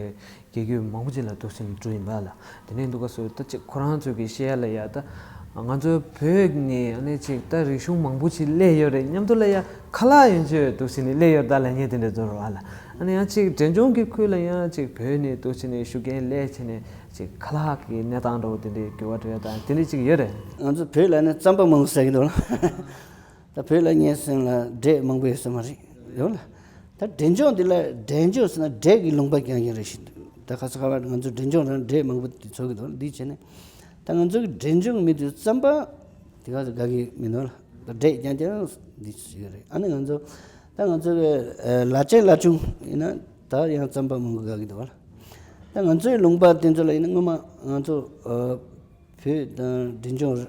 རྒྱལ་རྒྱུད་མང་པོ་ཅིག་ལ་འདུག་སེ་འགྲོ་ཡིན་པ་ལ། དེ་ནས་འདུག་ག་སོ་ད་ཅིག་ཁོ་རང་ཚོ་གི་བཤད་ཡ་ལ་ཡ་ད་ང་ཚོ་བོད་ནས་ཨ་ནི་ཅིག་ད་རིག་གཞུང་མང་པོ་ཅིག་སླེབས་ཡོད་རེད། མཉམ་དུ་ལ་ཡ་ཁ་ལག་ཡོན་ཆོད་འདུག་སེ་ནས་སླེབས་ཡོད་ད་ལབ་མཁན་དེ་འདྲ་ཚོ་རེད་པ་ལ། ཨ་ནི་ཡང་ཅིག་འབྲས་ལྗོངས་ཀྱི་ཁུལ་ལ་ཡང་ཅིག་བོད་ནས་འདུག་སེ་ནས་ཤུགས་རྐྱེན་སླེབས་བྱས་ནས་ཅིག་ཁ་ལག་གི་གནས་སྟངས་འདྲ་བོ་དེ་འདྲའི་འགྱུར་བ་འགྲོ་ཡ་དང་དེ་འདྲའི་ཅིག་ཡོད་རེད། ང་ཚོ་བོད་ལ་ནི་རྩམ་པ་མང་ཟེར་གི་འདུག་ལ། ད་བོད་ལ་ངའི་སེམས་ལ་འབྲས་མང་པོ་ཡོད་ས་མ་རེད་ཡོད་ལ། ད་འབྲས་ལྗོངས་འདི་ལ་འབྲས་ལྗོངས་ཟེར་ན་འབྲས་ཀྱི་ལུང་པ་རྐྱང་རྐྱང་རེད་ཤག་ད་ག་ས་ག་བར་ང་ཚོ་འབྲས་ལྗོངས་རང་འབྲས་མང་པོ་འཚོ་གི་འདུག་འདི་བྱས་ནས་ད་ང་ཚོ་གི་འབྲས་ལྗོངས་མི་དེ་རྩམ་པ་དེ་ག་ཚོད་དགའ་གི་མི་འདུག་ལ། ད་འབྲས་རྐྱང་རྐྱང་འདི་ཞིག་རེད། ཨ་ནི་ང་ཚོ་ད་ང་ཚོ་གི་ལ་ཅན་ལ་ཆུང་ཡིན་ན་ད་ཡང་རྩམ་པ་མང་པོ་དགའ་གི་འདུག་ལ། ད་ང་ཚོའི་ལུང་པ་དེ་ཚོ་ལ་ཡིན་ན་སྔོན་མ་ང་ཚོ་བོད་དང་འབྲས་ལྗོངས་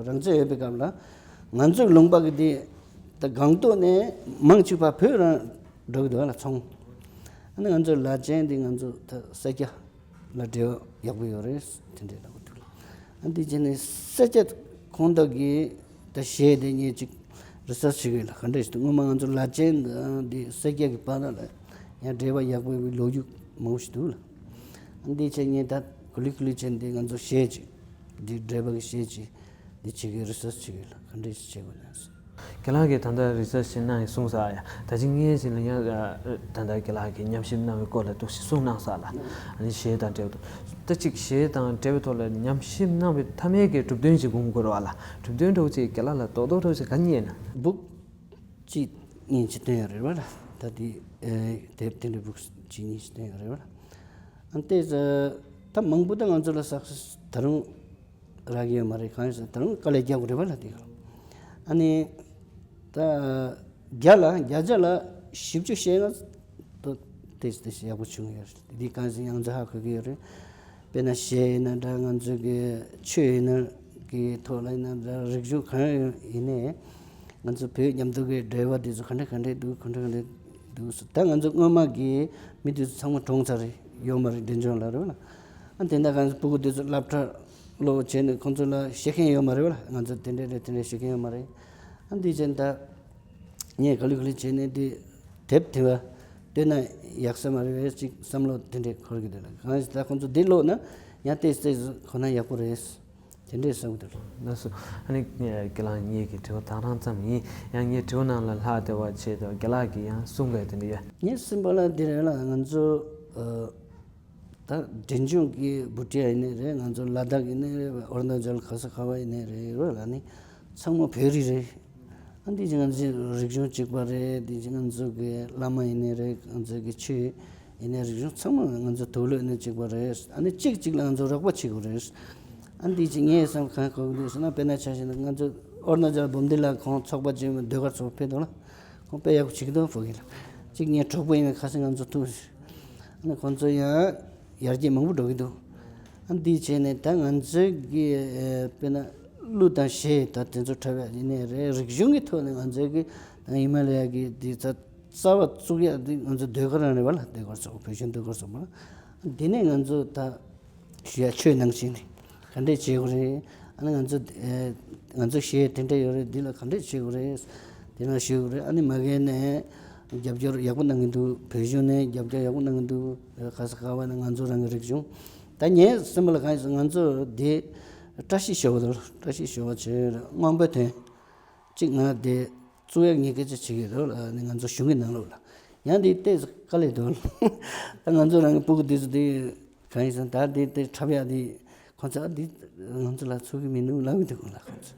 རང་བཙན་ཡོད་པའི་སྐབས་ལ་ང་ཚོའི་ལུང་པ་གི་དེ་ད་སྒང་ཏོག་ནས་མང་ཆེ་བ་བོད་རང་འགྲོ་གི་འདུག་ལ་ཚོང་། ཨ་ནི་ང་ཚོའི་ལ་ཅན་དེ་ང་ཚོ་ད་ས་སྐྱ་ལ་འབྲེལ་བ་ཡག་པོ་ཡོད་རེད་དེ་འདྲས་ལབ་གི་འདུག་ལ། ཨ་འདི་བྱས་ནས་ས་སྐྱ་ཁོངས་གཏོགས་ཀྱི་ད་གཞས་དེ་ངས་ཅིག་རི་སར་ཆི་བྱེད་ཀྱི་ཡོད་ལ། ག་འདྲས་ཞིག་འདུག་སྔོན་མ་ང་ཚོ་ལ་ཅན་དང་འདི་ས་སྐྱ་གི་བར་ན་ལ་ཡང་འབྲེལ་བ་ཡག་པོ་ཡོད་པའི་ལོ་རྒྱུས་མང་པོ་ཞིག་འདུག་ལ། ཨ་འདི་བྱས་ངས་ད་གུ་ལི་གུ་ལི་བྱས་འདི་ང་ཚོ་གཞས་ཅིག་འདི་འབྲེལ་བ་གི་གཞས་ཅིག་འདི་བྱེད་ཀྱི་རི་སར་ཆི་བྱེད་ཀྱི་ཡོད་ལ། ག་འདྲས་ཞིག་བྱེད་དགོས་ན། རྒན་ལགས་ཀྱིས་ད་ལྟ་རི་སར་ཆི་གནང་ཡིན་གསུངས་ས་ཡ། ད་ཅི་ངས་ཅིག་ལ་ཡང་ད་ལྟ་རྒན་ལགས་ཀྱིས་ཉམས་ཞིབ་གནང་བའི་སྐོར་ལ་འདུག་སེ་གསུངས་གནང་ས་ལ། ཨ་ནི་གཞས་དང་འབྲེལ་བ་ད་ཅིག་གཞས་དང་འབྲེལ་བའི་ཐོག་ལ་ཉམས་ཞིབ་གནང་བའི་མཐའ་མའི་གི་གྲུབ་དོན་ཅིག་དགོངས་དགོས་རེད་པ་ལ། གྲུབ་དོན་འདྲ་བོ་ཅིག་རྒན་ལགས་ལ་རྡོག་རྡོག་འདྲ་བོ་ཅིག་ག་རེ་རྙེད་ན། སྦུག་གཅིག་གཉིས་ཅིག་བཏོན་ཡོད་རེད་པ་ལ། ད་དེ་དེབ་དེ་འདྲའི་སྦུག་གཅིག་གཉིས་ཅིག་བཏོན་ཡོད་རེད་པ་ལ། ཨ་ནི་དེ་ད་མང་པོ་ད་ང་ཚོ་ལ་བསགས་ད་རུང་རག་གི་ཡོད་མ་རེད། གང་ཡིན་ཟེར་ན་ད་རུང་དཀའ་ལས་རྒྱག་དགོས་རེད་པ་ལ། དེ་ག་ཨ་ནི་ད་བརྒྱ་ལ་བརྒྱ་ཆ་ལ་བཞི་བཅུ་ཞེ་ལྔ་ཏོ་ཏེས་ཏེས་ཡག་པོ་བྱུང་ཡོད་རེད། འདི་གང་ཟེར་ཡང་ཚ་ཧ་གོ་གི་ཡོད་རེད། དཔེར་ན་གཞས་ཡིན་ན་འདྲ། ང་ཚོ་གི་ཆོས་ཡིན་ན་གི་ཐོག་ལ་ཡིན་ན་འདྲ། རིག་གཞུང་གང་ཡིན་ནའི་ང་ཚོ་བོད་མཉམ་དུ་གི་འབྲེལ་བ་དེ་ཚོ་ག་འདྲ་ག་འདྲ་འདུག་ག་འདྲ་ག་འདྲ་འདུག་ཟེར། ད་ང་ཚོ་སྔོན་མ་གི་མི་དེ་ཚོ་ཚང་མ་གྲོངས་ཚར་རེད། ཡོད་མ་རེད། འབྲས་ལྗོངས་ལ་རེད་བ་ལ། ཨ་དེ་འདྲ་གང་ཟེར་སྤུ་གུ་དེ་ཚོ་སློབ་གྲྭ་སློབ་བྱས་ནས་ཁོང་ཚོ་ལ་བཤད་མཁན་ཡོད་མ་རེད་བ་ལ། ང་ཚོ་དེ་འདྲ་རེད་དེ་འདྲ་བཤད་མཁན་ཡོད་མ་རེད། ཨ་འདི་བྱས་ད་ངས་ག་ལེ་ག་ལེ་བྱས་ནས་འདི་དེབ་དེ་བ་བཏོན་ན་ཡག་ས་མ་རེད་པས་ཅིག་བསམ་བློ་དེ་འདྲས་འཁོར་གི་འདུག་ལ། གང་ཞིག་ད་ཁོང་ཚོ་འདི་ཀློག་ན་ཡང་ཏོག་ཙམ་ཁོ་ན་ཡག་པོ་རེད། དེ་འདྲས་བསམ་གི་འདུག་ལ། ལགས་སོ། ཨ་ནི་རྒན་ལགས་ངེད་ཀྱི་དྲི་བ་དེ་རང་ཙམ་ཡིན། ཡང་ངའི་དྲི་བ་ནང་ལ་ལྷག་བསྡད་པ་བྱས་ཏེ་རྒན་ལགས་ཀྱིས་ཡང་གསུང་དགོས་དེ་འདྲ་ཡོད། ངས་གསུངས་པ་ལ་འདི་རེད་ལ། ང་ཚོ་ཨ་ད་འབྲས་ལྗོངས་ཀྱི་བྷུ་ཊི་ཡ་ཡིན་ནའི་རེད། ང་ཚོ་ལ་དྭགས་ཡིན་ནའི་རེད། ཨོ་རུ་ན་ཅལ་ག་ས་ག་བ་ཡིན་ནའི་རེད་རོ་ལ་ནི་ཚང་མ་བོད་རིགས་རེད། ཨ་འདི་ཅི་ང་ཚོའི་རིག་གཞུང་གཅིག་པ་རེད། འདི་ཅི་ང་ཚོ་གི་བླ་མ་ཡིན་ནའི་རེད། ང་ཚོ་གི་ཆོས་ཡིན་ནའི་རིག་གཞུང་ཚང་མ་ང་ཚོ་དུག་ལོག་ནས་གཅིག་པ་རེད། ཨ་ནི་གཅིག་གཅིག་ལ་ང་ཚོ་རོགས་པ་བྱེད་དགོས་རེད། ཨ་འདི་ཅི་ངས་བསམ་གང་གོ་གི་འདུག་ཟེར་ན། དཔེར་ན་ཆ་བཞག་ན་ང་ཚོ་ཨོ་རུ་ན་ཅལ་བུམ་སྡེ་ལ་ཁོང་ཚོགས་པ་ཅིག་ཟློས་གར་ཚོགས་ཕེབས་འདུག་ལ། ཁོང་དཔེ་ཡག་པོ་བྱེད་ཀྱི་འདུག་ཕ་གི་ལ། གཅིག་ངའི་གྲོགས་པོ་ཡིན་པའི་ཁ་སང་ང་ཚོ་ཐུག་ཨ་ནི་ཁོང་ཚོ་ཡང་ཡར་རྒྱས་མང་པོ་འགྲོ་གི་འདུག་འདི་བྱས་ནས་ད་ང་ཚོའི་གི་ཨེ་དཔེར་ན་གླུ་དང་གཞས་ད་དེ་ཚོ་འཁྲབ་ཡག་ཡིན་ནའི་རེད། རིག་གཞུང་གི་ཐོག་ནས་ང་ཚོའི་གི་ད་ཧི་མ་ལ་ཡ་གི་འདི་ད་རྩ་བ་བཙུགས་ཡག་འདི་ང་ཚོ་ཟློས་གར་རང་རེད་བ་ལ། ཟློས་གར་སོགས་བོད་གཞུང་ཟློས་གར་སོགས་པ་ལ། འདི་ནས་ང་ཚོ་ད་ཞུ་ཡག་ཆོས་ནང་བཞིན་རེད། ག་འདྲས་བྱེད་དགོས་རེད། ཨ་ནི་ང་ཚོ་ཨེ་ང་ཚོ་གཞས་དེ་འདྲས་ཡོད་རེད། འདི་ལ་ག་འདྲས་བྱེད་དགོས་རེད། དེ་ནང་ཞུ་དགོས་རེད། ཨ་ནི་མ་གི་ནས་རྒྱབ་སྐྱོར་ཡག་པོ་གནང་གི་འདུག་བོད་གཞུང་ནས་རྒྱབ་སྐྱོར་ཡག་པོ་གནང་གི་འདུག་ག་ས་ག་བ་ནས་ང་ཚོ་རང་གི་རིག་གཞུང་། ད་ངའི་སེམས་ལ་གང་ཡིན་ཟེར། ང་ཚོ་འདི་བཀྲ་ཤིས་ཞོལ་པ་དང་། བཀྲ་ཤིས་ཞོལ་པ་བྱས་སྔོན་པོའི་དོན་གཅིག་ང་འདི་བཙུགས་ཡག་ངས་སྐད་ཆ་བྱེད་ཀྱི་ཡོད་ལ། ནི་ང་ཚོ་གཞུང་གི་ནང་ལོགས་ལ་ཡང་འདི་ཏོག་ཙམ་དཀའ་ལས་འདུག་ད་ང་ཚོ་རང་གི་སྤུ་གུ་འདི་ཚོ་འདི་གང་ཡིན་ཟེར་ན། ད་འདི་འདི་འཁྲབ་ཡག་འདི་ཁོང་ཚོ་ཨ་འདི་ང་ཚོ་ལ་ཚུགས་ཀྱི་མི་འདུག་ལབ་ཀྱི་འདུག་ལ། ཁོང་ཚོ་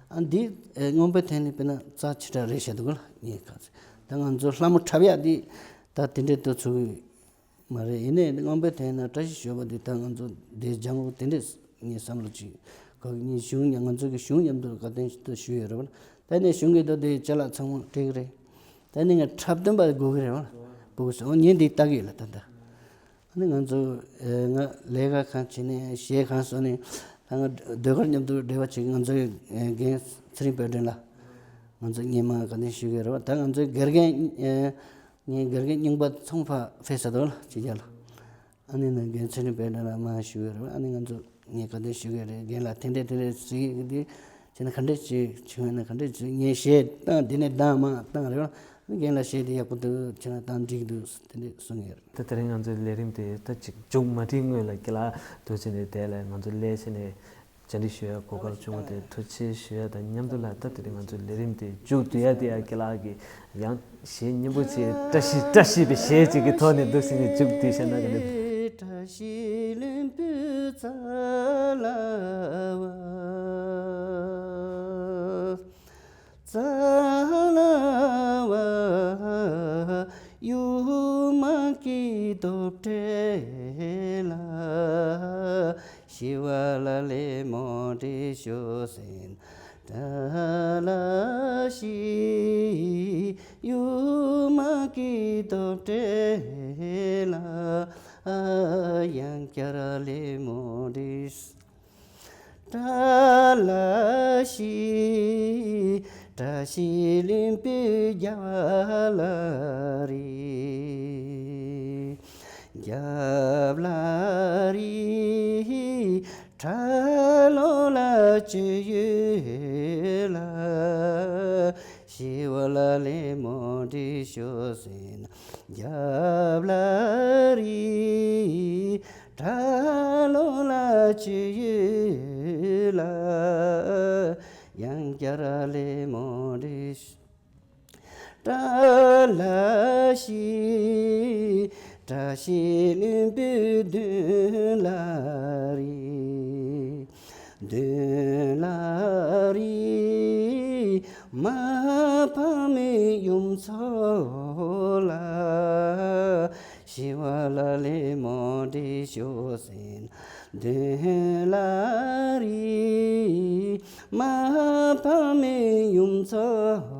ཨ་འདི་སྔོན་པོའི་དོན་ནི་དཔེར་ན་རྩ་ཆེ་དྲགས་རེད་བཤད་འདུག་ལ། ངས་གང་ཚོད་ད་ང་ཚོ་ལྷ་མོ་འཁྲབ་ཡག་འདི་ད་དེ་འདྲའི་ཏོག་ཚུགས་ཀྱི་མ་རེད། ཡིན་ནའི་སྔོན་པོའི་དོན་ན་བཀྲ་ཤིས་ཞོལ་པ་འདི་ད་ང་ཚོ་འདི་ལྗང་གུ་དེ་འདྲས་ངས་བསམ་བློ་ཅིག་གོ་གི། ངས་གཞུང་ང་ཚོ་གི་གཞུང་མཉམ་དུ་བཀའ་བསྟན་ཞུ་ཡོད་རེད་བ། ད་ནས་གཞུང་གི་ད་དེ་ཅ་ལག་ཚང་མ་སྤྲད་གི་རེད། ད་ནས་ང་འཁྲབ་སྟོན་པ་དགོས་གི་རེད་བ། སྤུ་གུ་ཚོ་ངས་འདི་ལྟ་གི་ཡོད་ལ་ད་ལྟ། ཨ་ནི་ང་ཚོ་ཨེ་ང་ལས་ཀ་གང་བྱེད་ནས་གཞས་གང་བཟོ་ནས་ད་ང་ཟློས་གར་མཉམ་དུ་འབྲེལ་བ་བྱེད་གི། ང་ཚོའི་ཨེ་རྒན་ཚེ་རིང་དཔལ་སྒྲོན་ལ་ང་ཚོ་སྔོན་མ་བཀའ་བསྟན་ཞུ་གི་རེད་བ། ད་ང་ཚོའི་དགེ་རྒན་ཨེ་ངའི་དགེ་རྒན་རྙིང་པ་ཚོང་པ་ཕེབས་ས་དོ་ལ་ཕྱི་རྒྱལ་ལ། ཨ་ནི་ན་རྒན་ཚེ་རིང་དཔལ་སྒྲོན་ལ་མ་ཞུ་གི་རེད་བ། ཨ་ནི་ང་ཚོ་ངས་བཀའ་བསྟན་ཞུ་གི་རེད། རྒན་ལགས་དེ་འདྲས་དེ་འདྲས་ཟེར་གི་འདི་བྱས་ན་ག་འདྲས་བྱེད་བྱུང་ན་ག་འདྲས་བྱེད། ངས་གཞས་བཏང་དེ་ནས་བདག་མ་བཏང་རེད་བ། རྒན་ལགས་གཞས་དེ་ཡག་པོ་འདུག་བྱས་ན་བཏང་འགྲིག་འདུག་དེ་འདྲས་གསུང་གི་ཡོད་རེད། ད་དེ་རིང་ང་ཚོའི་ལས་རིམ་དེ་ད་ཅིག་མཇུག་མ་སྒྲིལ་སྔོན་ལ་ཀི་ལ་དུ་བྱས་ནས་དེ་ལ་ང་ཚོ་ལས་བྱས་ནས་བཅར་འདྲི་ཞུ་ཡ་གོ་སྐབས་བྱུང་བ་དེ་ཐུགས་རྗེ་ཆེ་ཞུ་ཡ་དང་མཉམ་དུ་ལ་ད་དེ་རིང་ང་ཚོའི་ལས་རིམ་དེ་མཇུག་བསྡུ་ཡ་དེ་ཡ་ཀི་ལ་གི་ཡང་གཞས་སྙན་པོ་ཅིག་བཀྲ་ཤིས་བཀྲ་ཤིས་པའི་གཞས་ཅིག་གི་ཐོག་ནས་འདུག་ཟིན་ནས་མཇུག་བསྡུས་བཤད་ན་ག་འདྲ། བཀྲ་ཤིས་ལྷུན་པོའི་ཙ་ལ་བ། ཙ་ལ་བ་ཡུ་མ་ཀི་དོ་བྲེ་ལ། ཤི་བ་ལ་ལེ་མོ་དྲི་ཤོ་སེན་ཏྲ་ལ་ཤི། ཡུ་མ་ཀི་དོ་བྲེ་ལ་ཡང་ཀྱ་ར་ལེ་མོ་དྲི་ཤོ། བཀྲ་ལ་ཤིས། བཀྲ་ཤིས་ལྷུན་པོའི་རྒྱ་ལ་རི། རྒྱབ་ལ་རི། ཁྲ་ལོ་ལ་ཅི་ཡོད་ལ། ཤི་བ་ལ་ལེ་མོ་དྲི་ཤོ་སེན་རྒྱབ་ལ་རི། ཁྲ་ལོ་ལ་ཅི་ཡོད་ལ། ཡང་ཀྱ་ར་ལེ་མོ་དྲི་ཤོ། བཀྲ་ལ་ཤིས། བཀྲ་ཤིས་ལྷུན་པོའི་མདུན་ལ་རི། མདུན་ལ་རི། མ་ཕ་མའི་ཡུམ་མཚོ་ལ། ཤི་བ་ལ་ལེ་མོ་དྲི་ཤོ་སེན་མདུན་ལ་རི། མ་ཕ་མའི་ཡུམ་མཚོ་